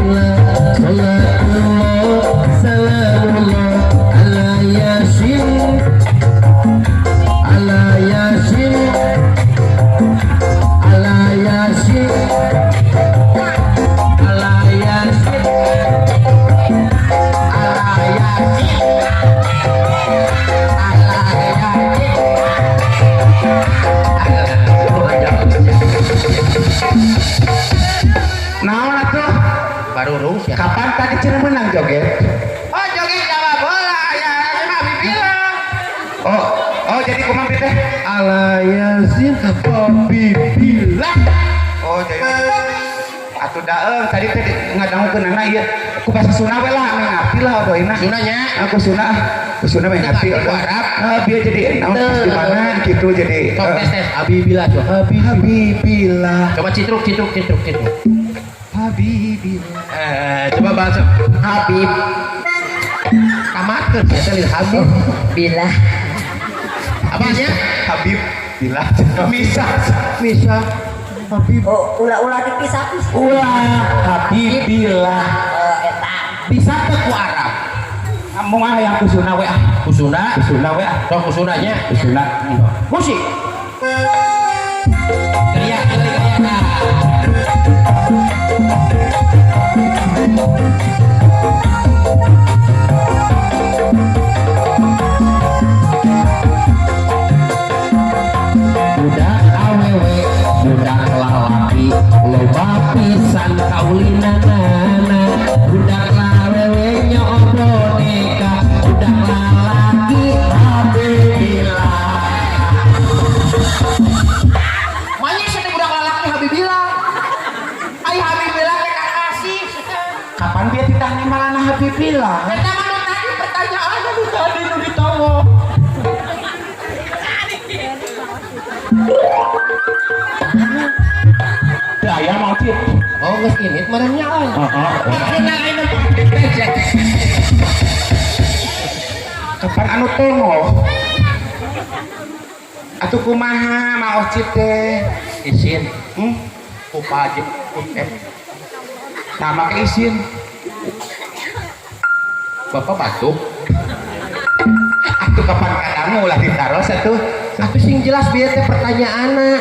Bandung sih. Kapan tadi cenah menang joget? Oh joget jawab bola ya Habibillah. Oh, oh jadi kumaha teh? Ala Yasin Habibillah. Oh jadi atuh daeung tadi teh ngadangukeunana ieu ku bahasa Sunda we lah ame ngarti lah odoina. Sundanya? Aku Sunda ah. Ku Sunda we ngarti Ku odo. Arab. Ah bieu jadi naon pas di mana gitu jadi Sok tes tes Habibillah coba. Habibillah. Coba citruk citruk citruk citruk. Habibillah. Coba bahasa Habib. Kamatkeun sia teh Habib. Bilah. Apanya? Habib bilah. Misa. Misa. Habib. Oh, ulah-ulah dipisah-pisah. Ulah Habibillah. Oh, eta. Bisa teu ku Arab. Ngomong ah yang ku Sunda we ah. Ku Sunda. Ku Sunda we ah. Sok ku Sundanya. Ku Sunda. Musik. Teriak, teriak, teriak. Budak awewe, budak lalaki, loba pisan kaulinanana. Budak awewe nyoo boneka, budak lalaki Habibillah. Manya sih budak lalaki Habibillah. Ai Habibillah teh kakasih. Kapan dia ditanya malana Habibillah? Eta mah nu tadi pertanyaan nu tadi nu ditawa. Teu aya mau cit. Oh geus init meureun nya euy. Heeh. Maksudna ayeuna teh. Kapan anu tongoh? Atuh kumaha Mang Ocit teh? Isin. Hmm? Ku Pak Haji Utep. Nah, make isin. Bapak batuk. Atuh kapan kadangu ulah ditaros atuh. Atuh sing jelas bieu teh pertanyaanna.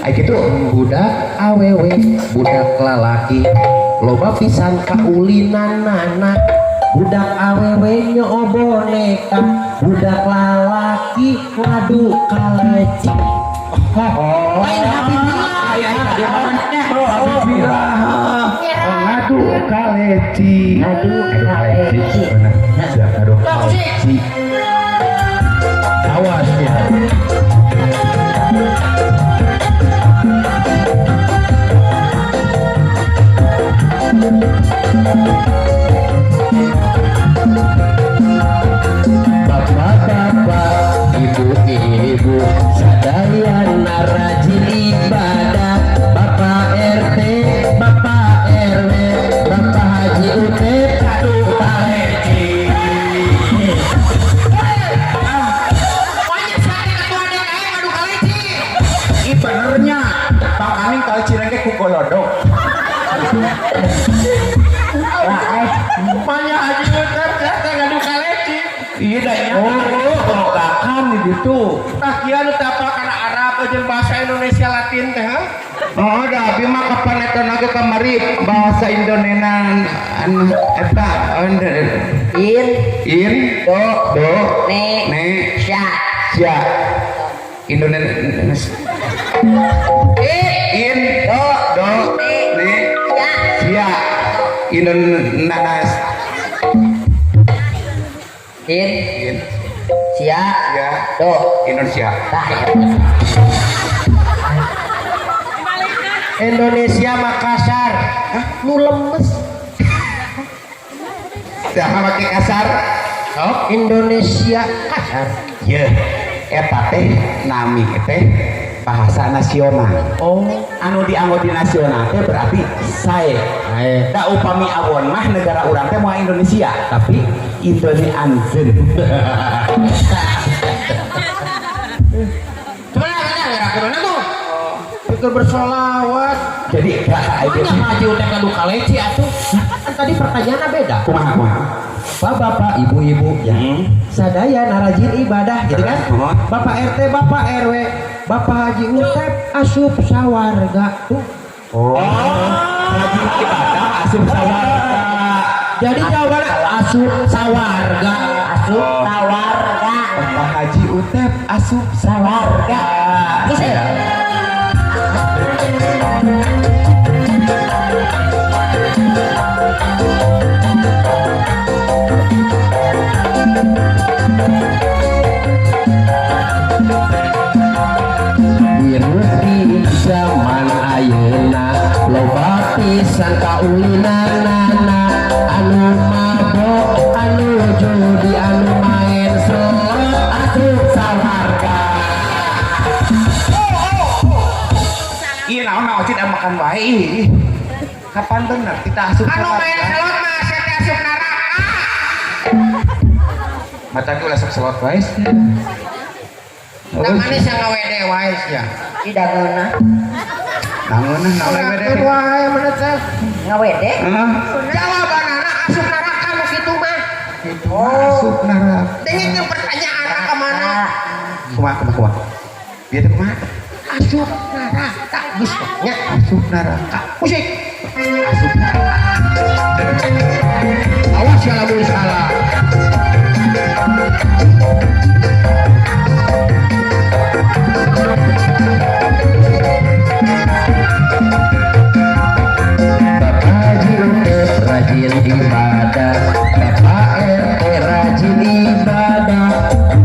Ai kitu. Budak awewe, budak lalaki, loba pisan kaulinanana. Budak awewe nyoo boneka, budak lalaki ngadu kaleci. Oh, Lain Habibillah. Habibillah. Ngadu kaleci. Ngadu kaleci. Siap, ngadu kaleci. Awas ya. Bapak-bapak, ibu-ibu, sadayana rajin ibadah. Bapak RT, Bapak RW, Bapak Haji Utep, kadu kaleci. Banyak sekali ketua DKM ngadu kaleci. Ih benernya, Pak Aning kaleci rengke ku golodok. Banyak Haji Utep, teh ngadu kaleci. Iya dah nya. Oh, kan gitu. Tah kieu nu teu apal kana Arab jeung bahasa Indonesia Latin teh ha? Oh, dah abi mah kapan eta na ge kamari bahasa Indonesia anu eta In in do do ne ne sya. sia Indonesia in Do do ne ne sya. sia Indonesia In in sia sia do. Indonesia. Tah ya. Indonesia Makassar. Hah? Nu lemes. Saha make kasar? Sok Indonesia kasar. Ye, eta teh nami teh bahasa nasional. Oh, Anu dianggo di nasional teh berarti sae. Sae. Da upami awon mah negara urang teh moal Indonesia, tapi Indonesia anjeun. Coba lah, ngerakeun tuh. Pikir bersolawat. Jadi Banyak Haji Utep ngadu kaleci atuh. Kan tadi pertanyaannya beda. kumaha kumaha. Bapak-bapak, ibu-ibu ya. Hmm. Sadaya rajin ibadah gitu kan? Oh. Bapak RT, Bapak RW, Bapak Haji Utep asup sawarga tuh. Oh. Rajin ibadah asup sawarga. Jadi jawabannya asup sawarga. Asup sawarga. Bapak Haji Utep asup sawarga. Terus ya. pisan kaulinanana anu mabok anu judi anu main slot asup sawarga. Iya naon naon cid makan wae ih. Kapan bener kita asup Anu main slot mah sia teh asup neraka. Mata ge ulah sok slot wae. Da manis yang ngawede wae sia. Tidak ngeunah. Nangeunah naon ngawede wae mana teh. Ngawede? Heeh. Jawabanana asup neraka nu kitu mah. Kitu asup neraka. Dengekeun pertanyaanna ka mana? Kumaha kumaha kumaha. Bieu teh kumaha? Asup neraka geus nya. Asup neraka. Musik. Asup neraka. Awas ya lamun salah. Bapak Haji Rupet rajin ibadah, Bapak RT rajin ibadah,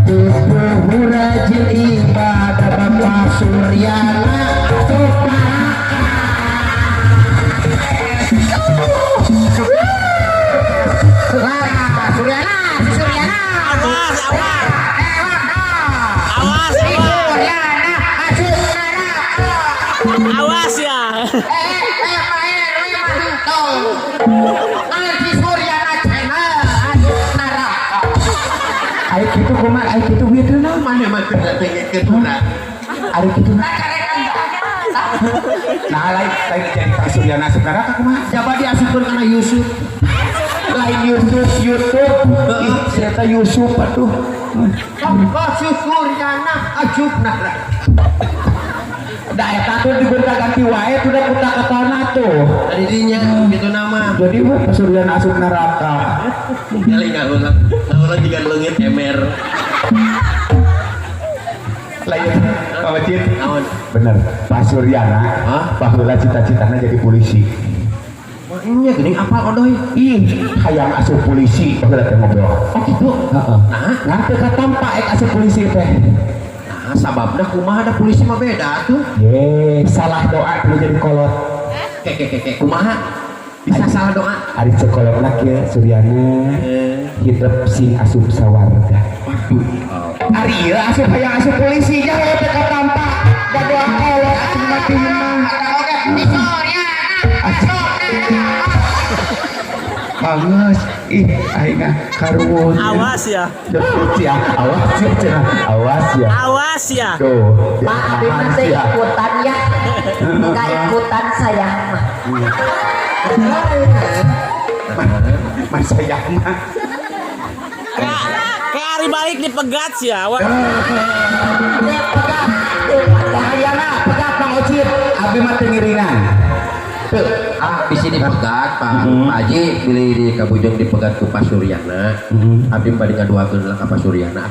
Pupuhu rajin ibadah, Bapak Suryana asup neraka. Lah, Suryana, si Suryana. Awas, awas. Awas, Si awas. Suryana asup neraka. Awas ya. Pak RW mah henteu. Ngan si Suryana channel asup neraka. Ari kitu kumaha ari kitu bieu teh naon Mana mah teu dengekeun urang. Ari kitu Nah, carekan. Nah lain lain jadi Kang Suryana asup neraka kumaha? Siapa diasupkeun kana Yusuf? Lain Yusuf YouTube. Ih, si eta Yusuf atuh. Bapak si Suryana asup neraka. Da eta tuh digonta-ganti wae tuh da kuta-katana tuh. Tadi dinya gitu nama. Jadi mah Pak Suryana asup neraka. Kali ngaulang, ngaulang jiga leungit emer. Lain Pak Wajid. Naon? Bener, Pak Suryana, Hah? baheula cita-citana jadi polisi. Wah, nya geuning apal odoy. Ih, hayang asup polisi baheula teh ngobrol. Oh gitu. Heeh. Nah, Ngan teu katampa ek asup polisi teh. nah sababna kumaha da polisi mah beda tuh. Ye, salah doa kudu jadi kolot. Ke ke ke ke kumaha? Bisa salah doa. Ari cek kolotna kieu Suryana hidup sing asup sawarga. Waduh. Ari ieu asup hayang asup polisi nya teu katampa. Da doa kolot asup mati mah. Oke, si Suryana asup neraka. Bagus. Ih, aing mah karuwun. Awas ya. Duh, ya, awas ya, cenah. Awas ya. Awas ya. Tuh, Pak abi mah teh ya. ikutan ya. Nggak ikutan saya mah. Mas saya mah. Kayak hari balik dipegat sih ya. Wah. Pegat. Ayana, pegat Mang Ocit. Abi mah teu ngiringan. Tuh. Ah, di sini pegat Pak Pak Haji bilih di Kabujung dipegat ku Pak Suryana. Abdi bade ngaduakeun lah ka Pak Suryana.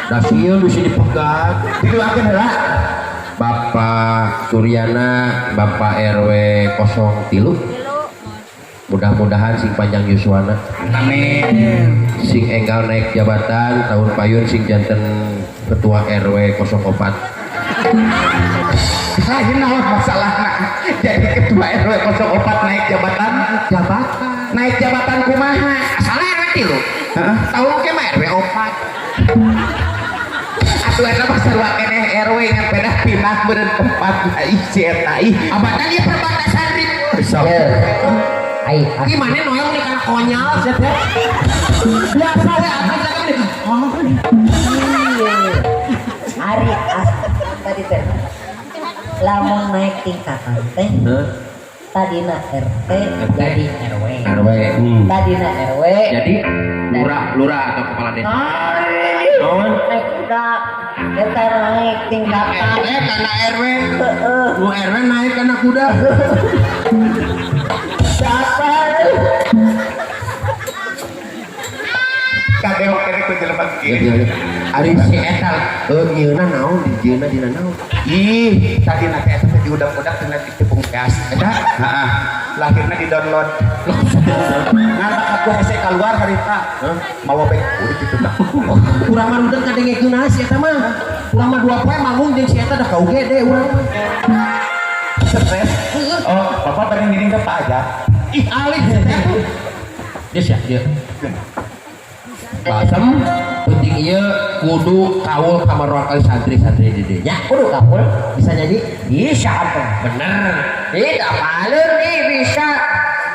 Da sieun di sini pegat. Didoakeun heula. Bapak Suryana, Bapak RW 03. Mudah-mudahan sing panjang yuswana. Amin. Sing enggal naik jabatan tahun payun sing janten ketua RW 04. Lain naon masalahna. Jadi ketua RW 04 naik jabatan, Jabatan. naik jabatan kumaha? Asalna RW 3. Heeh. Tahun ke mah RW 4. Atuh eta mah sarua keneh RW ngan pedah pindah meureun tempat ih si eta ih. Abatan ieu perbatasan ribut. Sok. Ai, Gimana noyong nih karena konyol sih teh. Biasa we atuh teh nih. Oh. Ari as tadi teh. Lamun naik tingkatan teh. Hah? Tadina RT jadi RW. RW. Tadina RW. Jadi lurah, lurah atau kepala desa. Naon? Naik kuda. Eta naik tingkatan. RT karena RW. Heeh. Nu RW naik karena kuda. Siapa? Kadeo kene ku jelema kieu. Ari si eta nyieunna naon di jieunna dina naon? Ih, tadi nanti eta teh diudak-udak tina tepung beas. Eta, heeh. Lahirna di download. Ngan bakat ku hese keluar harita. Mawa bek kulit itu tah. Urang mah rudet ngadengekeun si eta mah. Urang mah 2 poe manggung jeung si eta da ka UGD urang mah. Stres. Oh, bapak bari ngiring ke Pak Aja. Ih, alit teh. Dia sia, dia. Balsem penting ieu kudu kaul ka ruang kali santri-santri di dieu. Nya, Kudu kaul. Bisa nyanyi? Bisa atuh. Bener. Tidak paling nih bisa.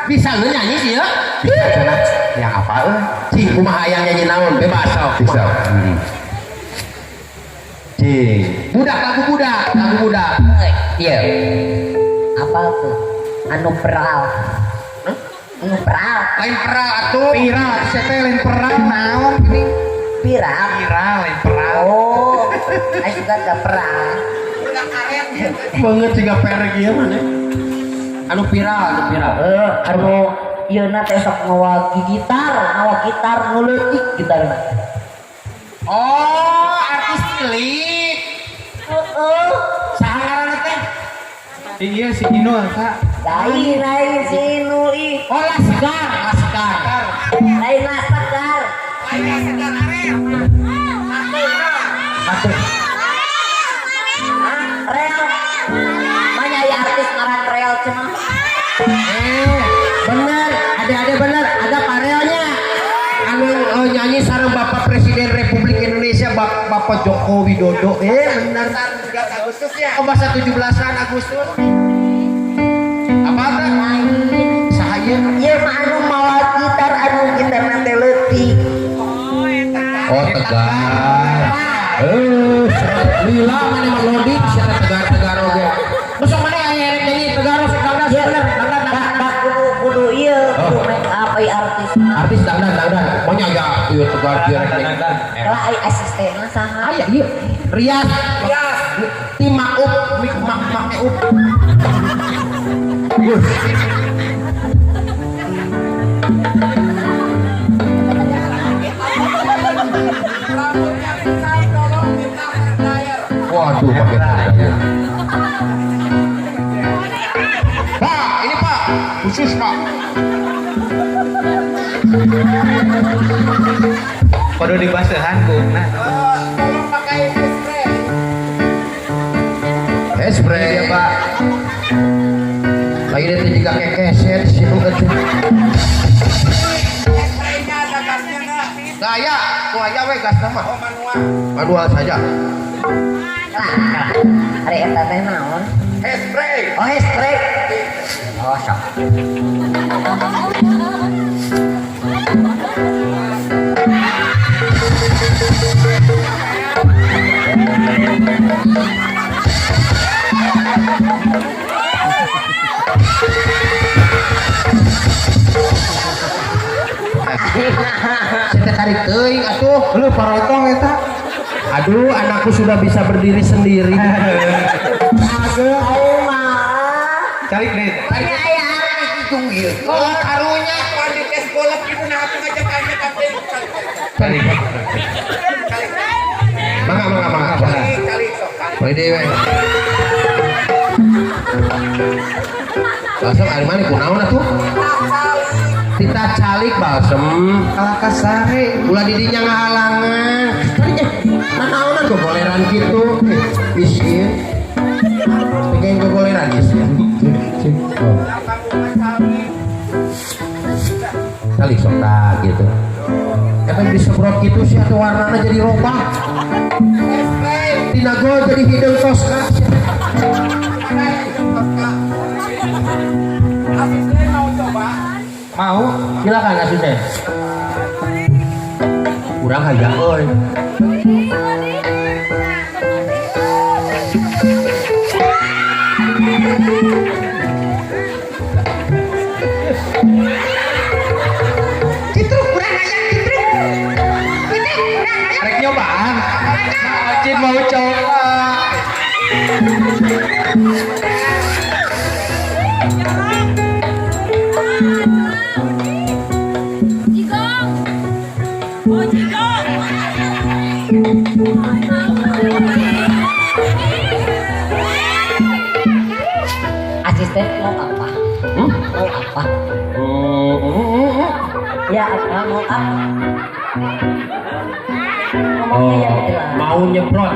Bisa lu nyanyi sih ya? Bisa cenah. Yang apa euy? Cing kumaha yang nyanyi naon bebas sok. Bisa. Cing. Budak lagu budak, lagu budak. Iya. Apa tuh? Anu peral. Anu peral. Lain peral atuh. Viral, sia teh lain perang naon gini. Viral. Viral lain perang. Oh, ayo juga gak perang. Banget siga perek ieu mana? Anu viral, anu viral. Eh, anu ieu na teh sok ngawa gitar nu leutik gitarna. Oh, artis cilik. Heeh. Saha ngaranna teh? Iya si Inul kak. Lain lain si Inul ih. Oh, Laskar, Laskar. Lain lah segar. Atuh. Hah? Real. Banyak ya artis ngaran Real cenah. Eh, bener, ada-ada bener, ada parelnya. Anu nyanyi sareng Bapak Presiden Republik Indonesia Bapak Joko Widodo. Eh, bener. 17 Agustus ya. Oh, bahasa 17-an Agustus. Apa teh? Lain. Saha ieu? Ieu mah anu mawa gitar anu gitarna teh leutik. Oh, Tegar. Eh, lila mana mah loading sia Tegar-tegar oge. Besok mana aya rek nyanyi Tegar sok dangdan Iya. bener, dangdan dangdan. Tak kudu kudu ieu kudu make up ai artis mah. Artis dangdan dangdan. Maunya aya ieu Tegar ieu rek nyanyi. Lah ai asistenna saha? Aya ieu. Rias. Rias. Tim Maup, Mik Mak Mak Up. Rambutnya besar, tolong minta hair dryer. Waduh, pakai dryer. Pak, ini Pak, khusus Pak. Kudu dibasehan buukna. Tolong pakai hairspray. Hairspray. Iya, Pak. Lagi dia juga kekeset sih tuh. Hairspray-nya ada gasnya nggak? Gaya, tuh aja we gas nama. Oh, manual. Manual saja. Lah, lah. Ari eta teh naon? Hairspray. Oh, hairspray. Oh, sok. Saya tarik teuing atuh. Lu parotong eta. Aduh, anakku sudah bisa berdiri sendiri. Aduh, aing mah. Calik deh. Nya aya artis itu ieu. Oh, karunya. Di tes golf gitu nah aku ngajak ngajak kapten. Calik. Kali Mangga, mangga, mangga. kali kali sok kali. Boleh deh, we. Balsem ari mana kunaon atuh? Tita calik balsem. Kalah kasare. Ulah didinya ngahalangan. Nah, naonan gogoleran kitu. Ih, ieu. Pengen gogoleran geus ya. Oh. Calik sok tah gitu. Eta disemprot gitu sih atuh warnana jadi robah. Tina gol jadi hideung toska. Asisten mau coba? Mau? Silakan asisten. Kurang hayang euy. Citruk kurang hayang citruk. Citruk kurang hayang. Rek nyobaan. Acin mau coba. Jigong. Oh, Jigong. Asisten mau apa? Hmm? Mau apa? Ya apa? Mau apa? Ngomongnya yang jelas. Mau nyeprot.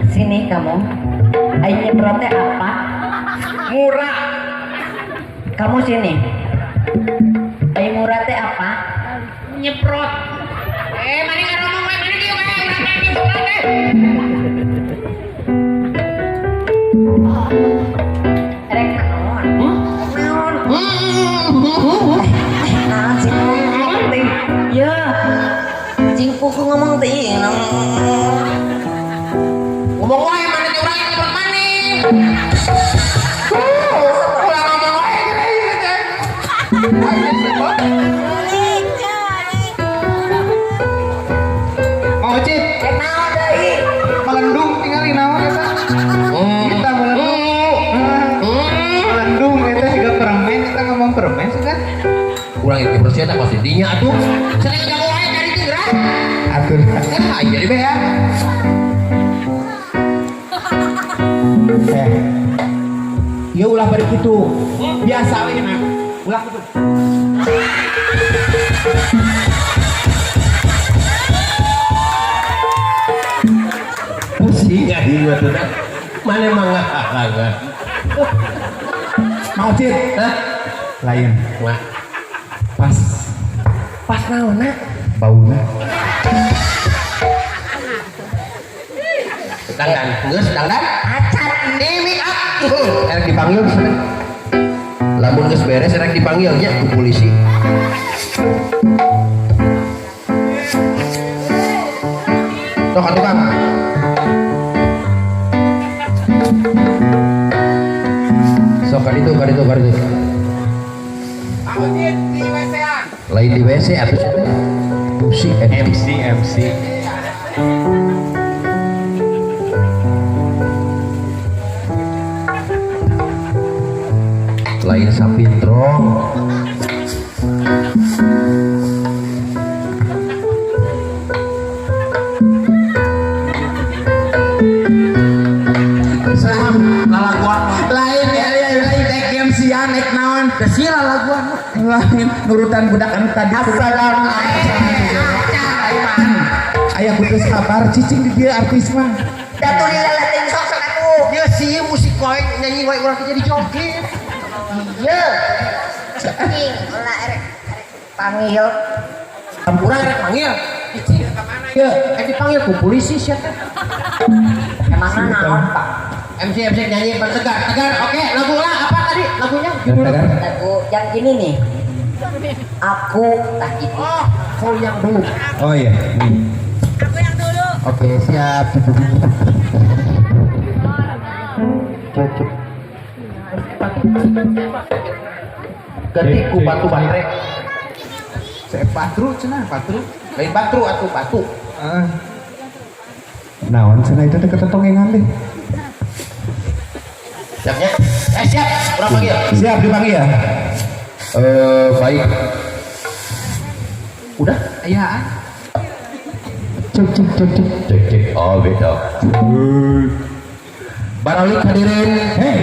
Sini kamu. Ayo nyeprotnya apa? Murah. Kamu sini. Ayo murah teh apa? Nyeprot. Eh, mari ngomong we, mari dieu we, urang teh nyemprot teh. Rek naon? Naon? Naon sih ngomong teh? Ya. Cing puku ngomong teh. Ngomong wae mana teh urang yang nyeprot maneh. Ulah ngomong wae ieu teh. Mau Cit, Rek naon deui? melendung tinggal naon eta. Kita melendung. Melendung eta siga permen, kita ngomong permen sih kan. Urang itu bersih tak pasti dinya atuh. Sering jago wae dari itu gerak. Atur. Ah, jadi be ya. Eh. Ieu ulah bari kitu. Biasa we mah. Ulah kitu. Pusing aing mah tuh. Mana emang ngahalangan. Mau Cit? Hah? Lain. Wah, Pas pas naonna? bauna. Dangdan, geus dangdan. Acan. Ini make up. Erek dipanggil sana. Lamun geus beres erek dipanggil nya ku polisi. Tok atuh Kang. Sok ka ditu, ka ditu, ka ditu. Lain di WC atuh sia teh. Pusing MC MC. Lain sapintrong. Salam lalaguan. Lain ya lain lain naik MC-an naik naon. Besi lalaguan. Lain nurutan budak anu tadi. Assalamualaikum. Aya putus kabar cicing di dieu artis mah. Datu lila latin sok sok atuh. Ya sih musik koek nyanyi wae urang teh jadi joget. Iya. Cing, ulah erek erek panggil. Urang rek manggil. Cicing Ieu eh dipanggil ku polisi sia teh. Emangna naon, Pak? MC MC nyanyi tegar tegar oke lagu lah apa tadi lagunya Tegar. Lagu yang ini nih. Aku tak gitu. Oh, kau yang dulu. Oh iya. Nih. Aku yang dulu. Oke, siap. Cocok. Ganti ku batu baterai. Saya patru cenah, patru. Lain batru atuh batu. Heeh. Naon cenah itu teh ketetongengan deh. Siapnya? Eh siap, urang panggil. Siap dipanggil ya. Baik. Udah? Iya. Cek cek cek cek cek cek. Oh beda. Baralik hadirin. Hei.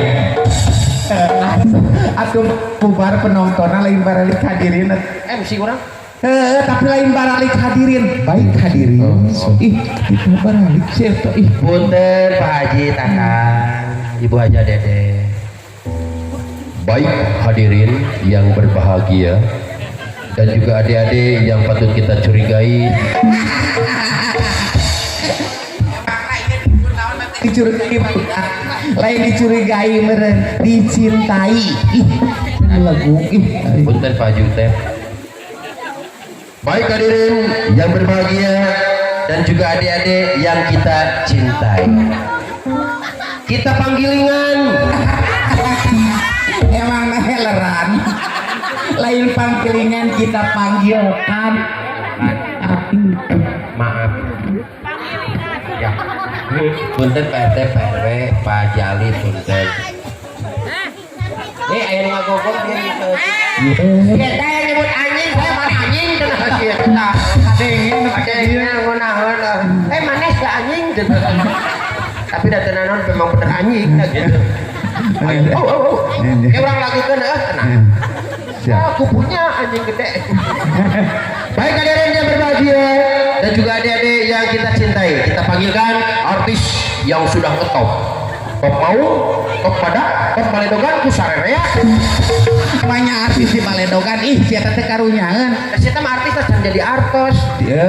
Atuh bubar penontonnya lain baralik hadirin. MC urang. Heeh, tapi lain baralik hadirin. Baik hadirin. Oh, oh. Ih, kita baralik sih eta ih. Punten Pak Haji Tatang, Ibu Haja Dede. Baik hadirin yang berbahagia dan juga adik-adik yang patut kita curigai. Dicurigai lain dicurigai meren dicintai. Ih, lagu ih. Punten Pak Haji Utep. Baik hadirin yang berbahagia dan juga adik-adik yang kita cintai. Kita panggilingan. Emang heleran. Lain panggilingan kita panggilkan. Maaf. Ya. Punten Pak RT, Pak RW, Pak Jali, punten. Eh, aya nu ngagogong dia gitu. Dia teh nyebut anjing, saya mah anjing cenah sia eta. Dingin Adanya ngunaheun. Eh manes gak anjing cenah. Tapi da teu naon memang bener anjing dah gitu. Ayo, oh, oh, oh. Kayak urang lagukeun heuh tenang. Siap. Aku punya anjing gede. Baik hadirin yang berbahagia dan juga adik-adik yang kita cintai, kita panggilkan artis yang sudah ngetop. Top mau, top badak, top baledogan ku sarerea. Banyak artis di baledogan ih sia teh karunyaeun. Da sia mah artis teh can jadi artos. Ye,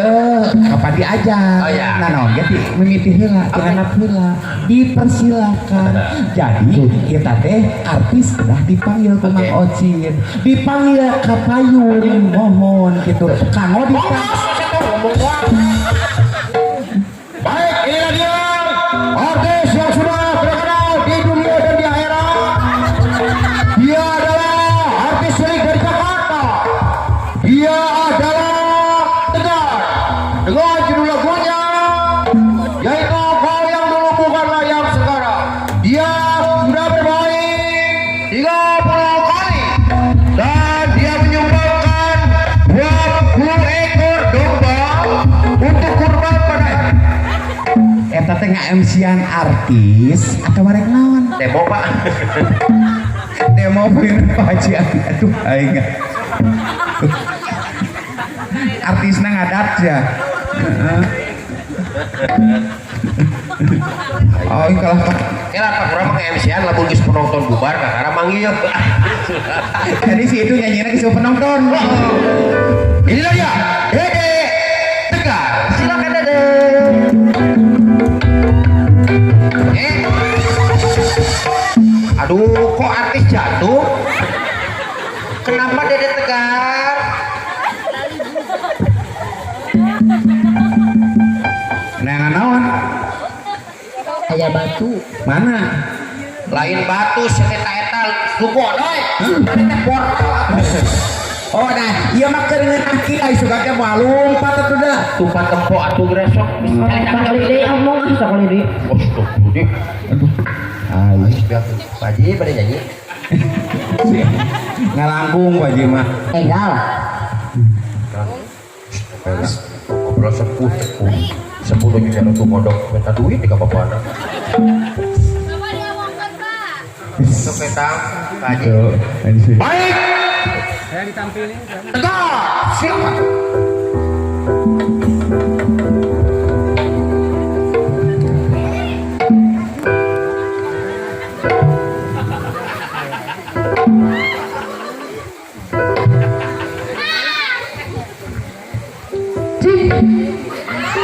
kapan diajak? Oh, iya. Nah, naon ge ti mimiti heula, ti handap heula. Dipersilakan. Jadi kita teh artis udah dipanggil ku Mang Ocin, dipanggil ka payun mohon gitu. Kanggo dipanggil. Baik, inilah dia artis yang sudah terkenal di dunia dan di akhirat. Dia adalah artis cilik dari Jakarta. Dia adalah Tegar dengan judul lagunya yaitu Kau Yang Dulu Bukanlah Yang Sekarang. Dia sudah bermain 30 kali dan dia menyumbangkan 20 ekor domba untuk kurban pada Eta teh nga-MC-an artis atau marek naon? Demo pak. Demo bener Pak Haji aduh aing. Artisna ngadat ya. Heeh. Oh, ini kalah Pak. Kira Pak urang mah nge-MC-an lamun geus penonton bubar kakara manggil. Jadi si itu nyanyinya ke penonton. Inilah dia Dede Tegar. Silakan Dede. Aduh, kok artis jatuh? Kenapa Dede Tegar? Nah, naon? Aya batu. Mana? Lain batu eta suku odoy. Teh portal atuh. Oh, nah, ieu mah keur ngeunah kieu ai suka teh moal lompat atuh dah. Tumpah tempo atuh gresok. Sakali deui omong ah sakali deui. Astagfirullah. Aduh. Ai, Pak Haji pada nyanyi. Ngalangkung Pak Haji mah. Egal. Ngobrol sepuh sepuh. Sepuh nu juga tuh modok minta duit di bapana. Bapak diomongkan, Pak. Itu petang Pak Haji. Tuh, ini sih. Baik. Saya ditampilin. Tegak, silakan.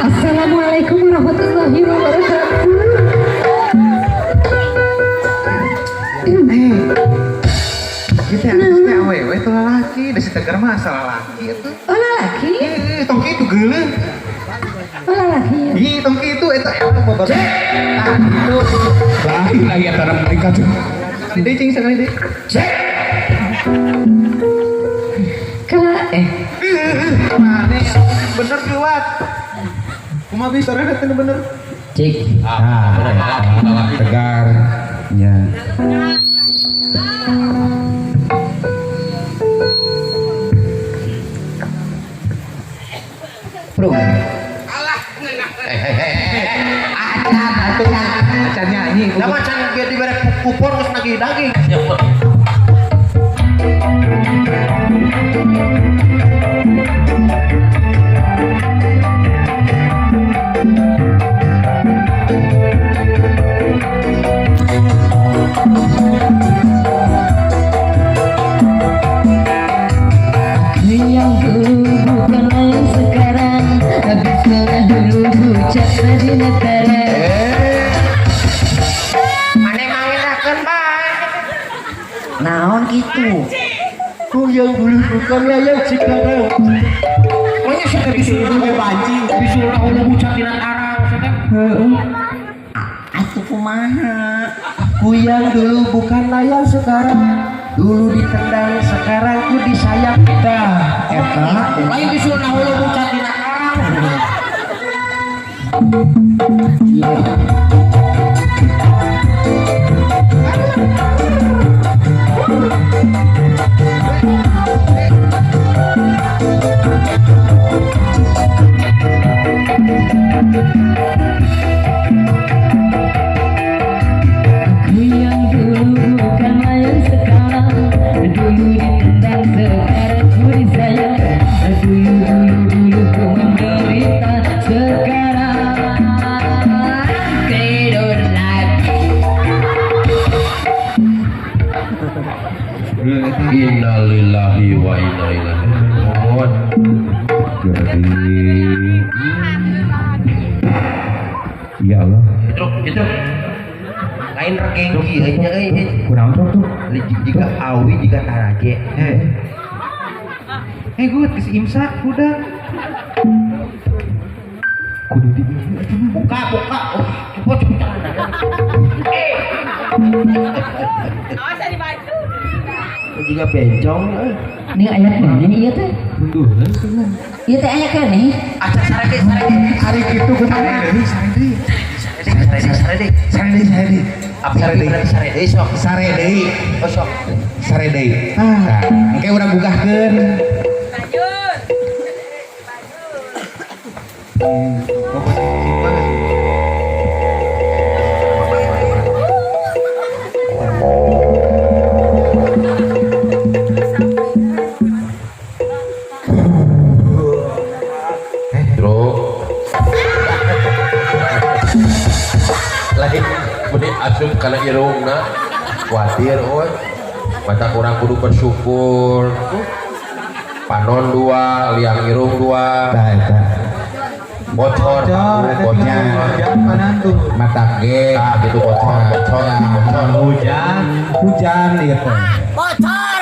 Assalamualaikum warahmatullahi wabarakatuh. Kita artisnya awewe tuh lalaki, da si Tegar mah asal lalaki atuh. Oh lalaki? Ih, tong kitu geuleuh. Oh lalaki. Ih, tong kitu eta eta motor. Tah kitu. Lain lagi antara mereka tuh. Sekali deui cing sekali deui. Kala Mana bener kuat. Kumaha bisa rene teh bener. Cik. Ah, Tegar. Ya. Bro. Acan atuh. Acan nyanyi. Da macan biar dibere kupon geus nagih daging. Yang dulu bukan yang sekarang. Habis dulu bucat Madinah Tarang. Mane mangirakeun bae. Naon gitu? Ku yang dulu bukan yang sekarang. Pokoknya sih teh disuruh banci. Disuruh Allah bucat dina karang teh. Atuh kumaha? Ku yang dulu bukan yang sekarang. Dulu ditendang, sekarang ku disayang. Tah, eta. Lain disuruh Allah bucat dina karang. Ku yang dulu bukan yang sekarang. Dulu ditendang, sekarang ku disayang. Dulu dulu dulu ku menderita, sekarang Innalillahi wa inna ilaihi raji'un. Jadi ya Allah. Itu lain regengki euy nya euy. Kurang tuh tuh. Jika awi jika taraje. Gut geus imsak udah. Kudu di Buka, buka. Oh, cepet cepet. Awas di baju. Juga bencong euy. Ini aya keneh ieu teh. Ieu teh aya keneh. Aca sarede sarede. Hari kitu kumaha? Sarede sarede. Sare deui, sare deui. Apa sarede sarede sok. Sare deui. Oh sok. Sare deui. Tah, engke urang gugahkeun. Lanjut. Truk. Lain meni asup kana irungna. Kuatir euy. Mata kurang kudu bersyukur. Panon dua, liang irung dua. Tah eta. Bocor, panggung, bocor. Kanan tuh. Mata ge. Tah gitu bocor, bocor, bocor. Hujan. Hujan ieu teh. Bocor.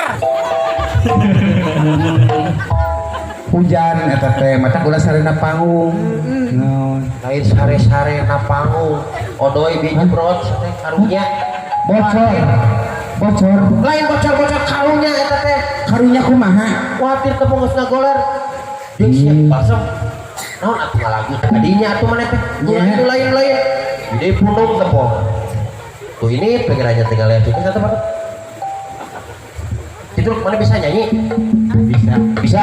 Hujan eta teh mata ulah sarena panggung. Naon? Lain sare-sare na panggung. Odoy bi jebrot teh karunya. Bocor. Bocor. Lain bocor-bocor karunya eta teh. Karunya kumaha? Kuatir tepung geus ngagoler. Jeung sia balsem. Naon atuh ngalagu tadinya atuh maneh teh. Nya. Lain lain. Jadi punung tepung. Tuh ini pengirannya tinggal lihat itu satu mana. Itu mana bisa nyanyi? Bisa. Bisa.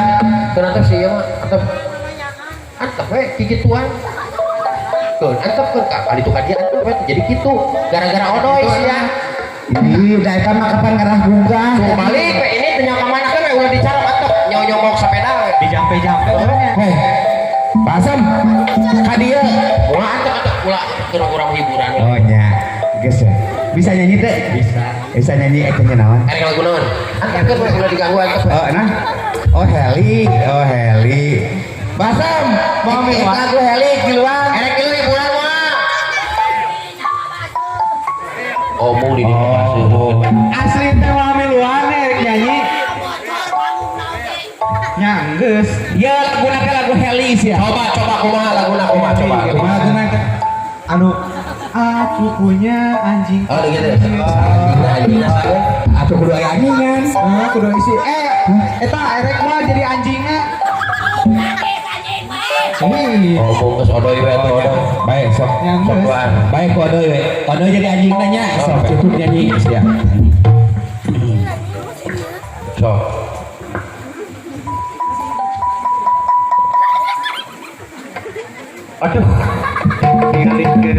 Kenapa sih ya mah? Atau antep we kikituan. Tuh, antep kan kali itu kan dia antep we jadi gitu. Gara-gara odoy sih ya. Ih, da eta mah kapan ngarah gugah. Tuh balik we ini teu ka mana kan we ulah dicarok antep nyong-nyongok sepeda we. Dijampe-jampe. Heh. Basem. Ka dieu. Ulah antep antep ulah keur urang hiburan. Oh nya. Geus ya. Bisa nyanyi teh? Bisa. Bisa nyanyi eta nya naon? Erek lagu naon? Antep kan we ulah diganggu antep. Oh, nah. Oh, Heli. Oh, Heli. Basem, mau minta lagu Heli kiluan. Erek ieu hiburan mah. Omong di dieu masuk. Asli teh mah miluan erek nyanyi. Nya geus. Ya lagu teh lagu Heli sih ya. Coba coba kumaha laguna kumaha coba. Kumaha laguna teh? Anu aku punya anjing. Oh, gitu. Anjingna anjingna sae. Atuh kudu aya anjingan. Ah, kudu isi. Eta erek mah jadi anjingna. Ih, Omong geus odoy we atuh odoy. Baik, sok. Yang Sok geus. doan. Baik ku odoy we. Odoy jadi anjing nanya, sok cukup nyanyi sia. Sok. Aduh. Tinggalin ke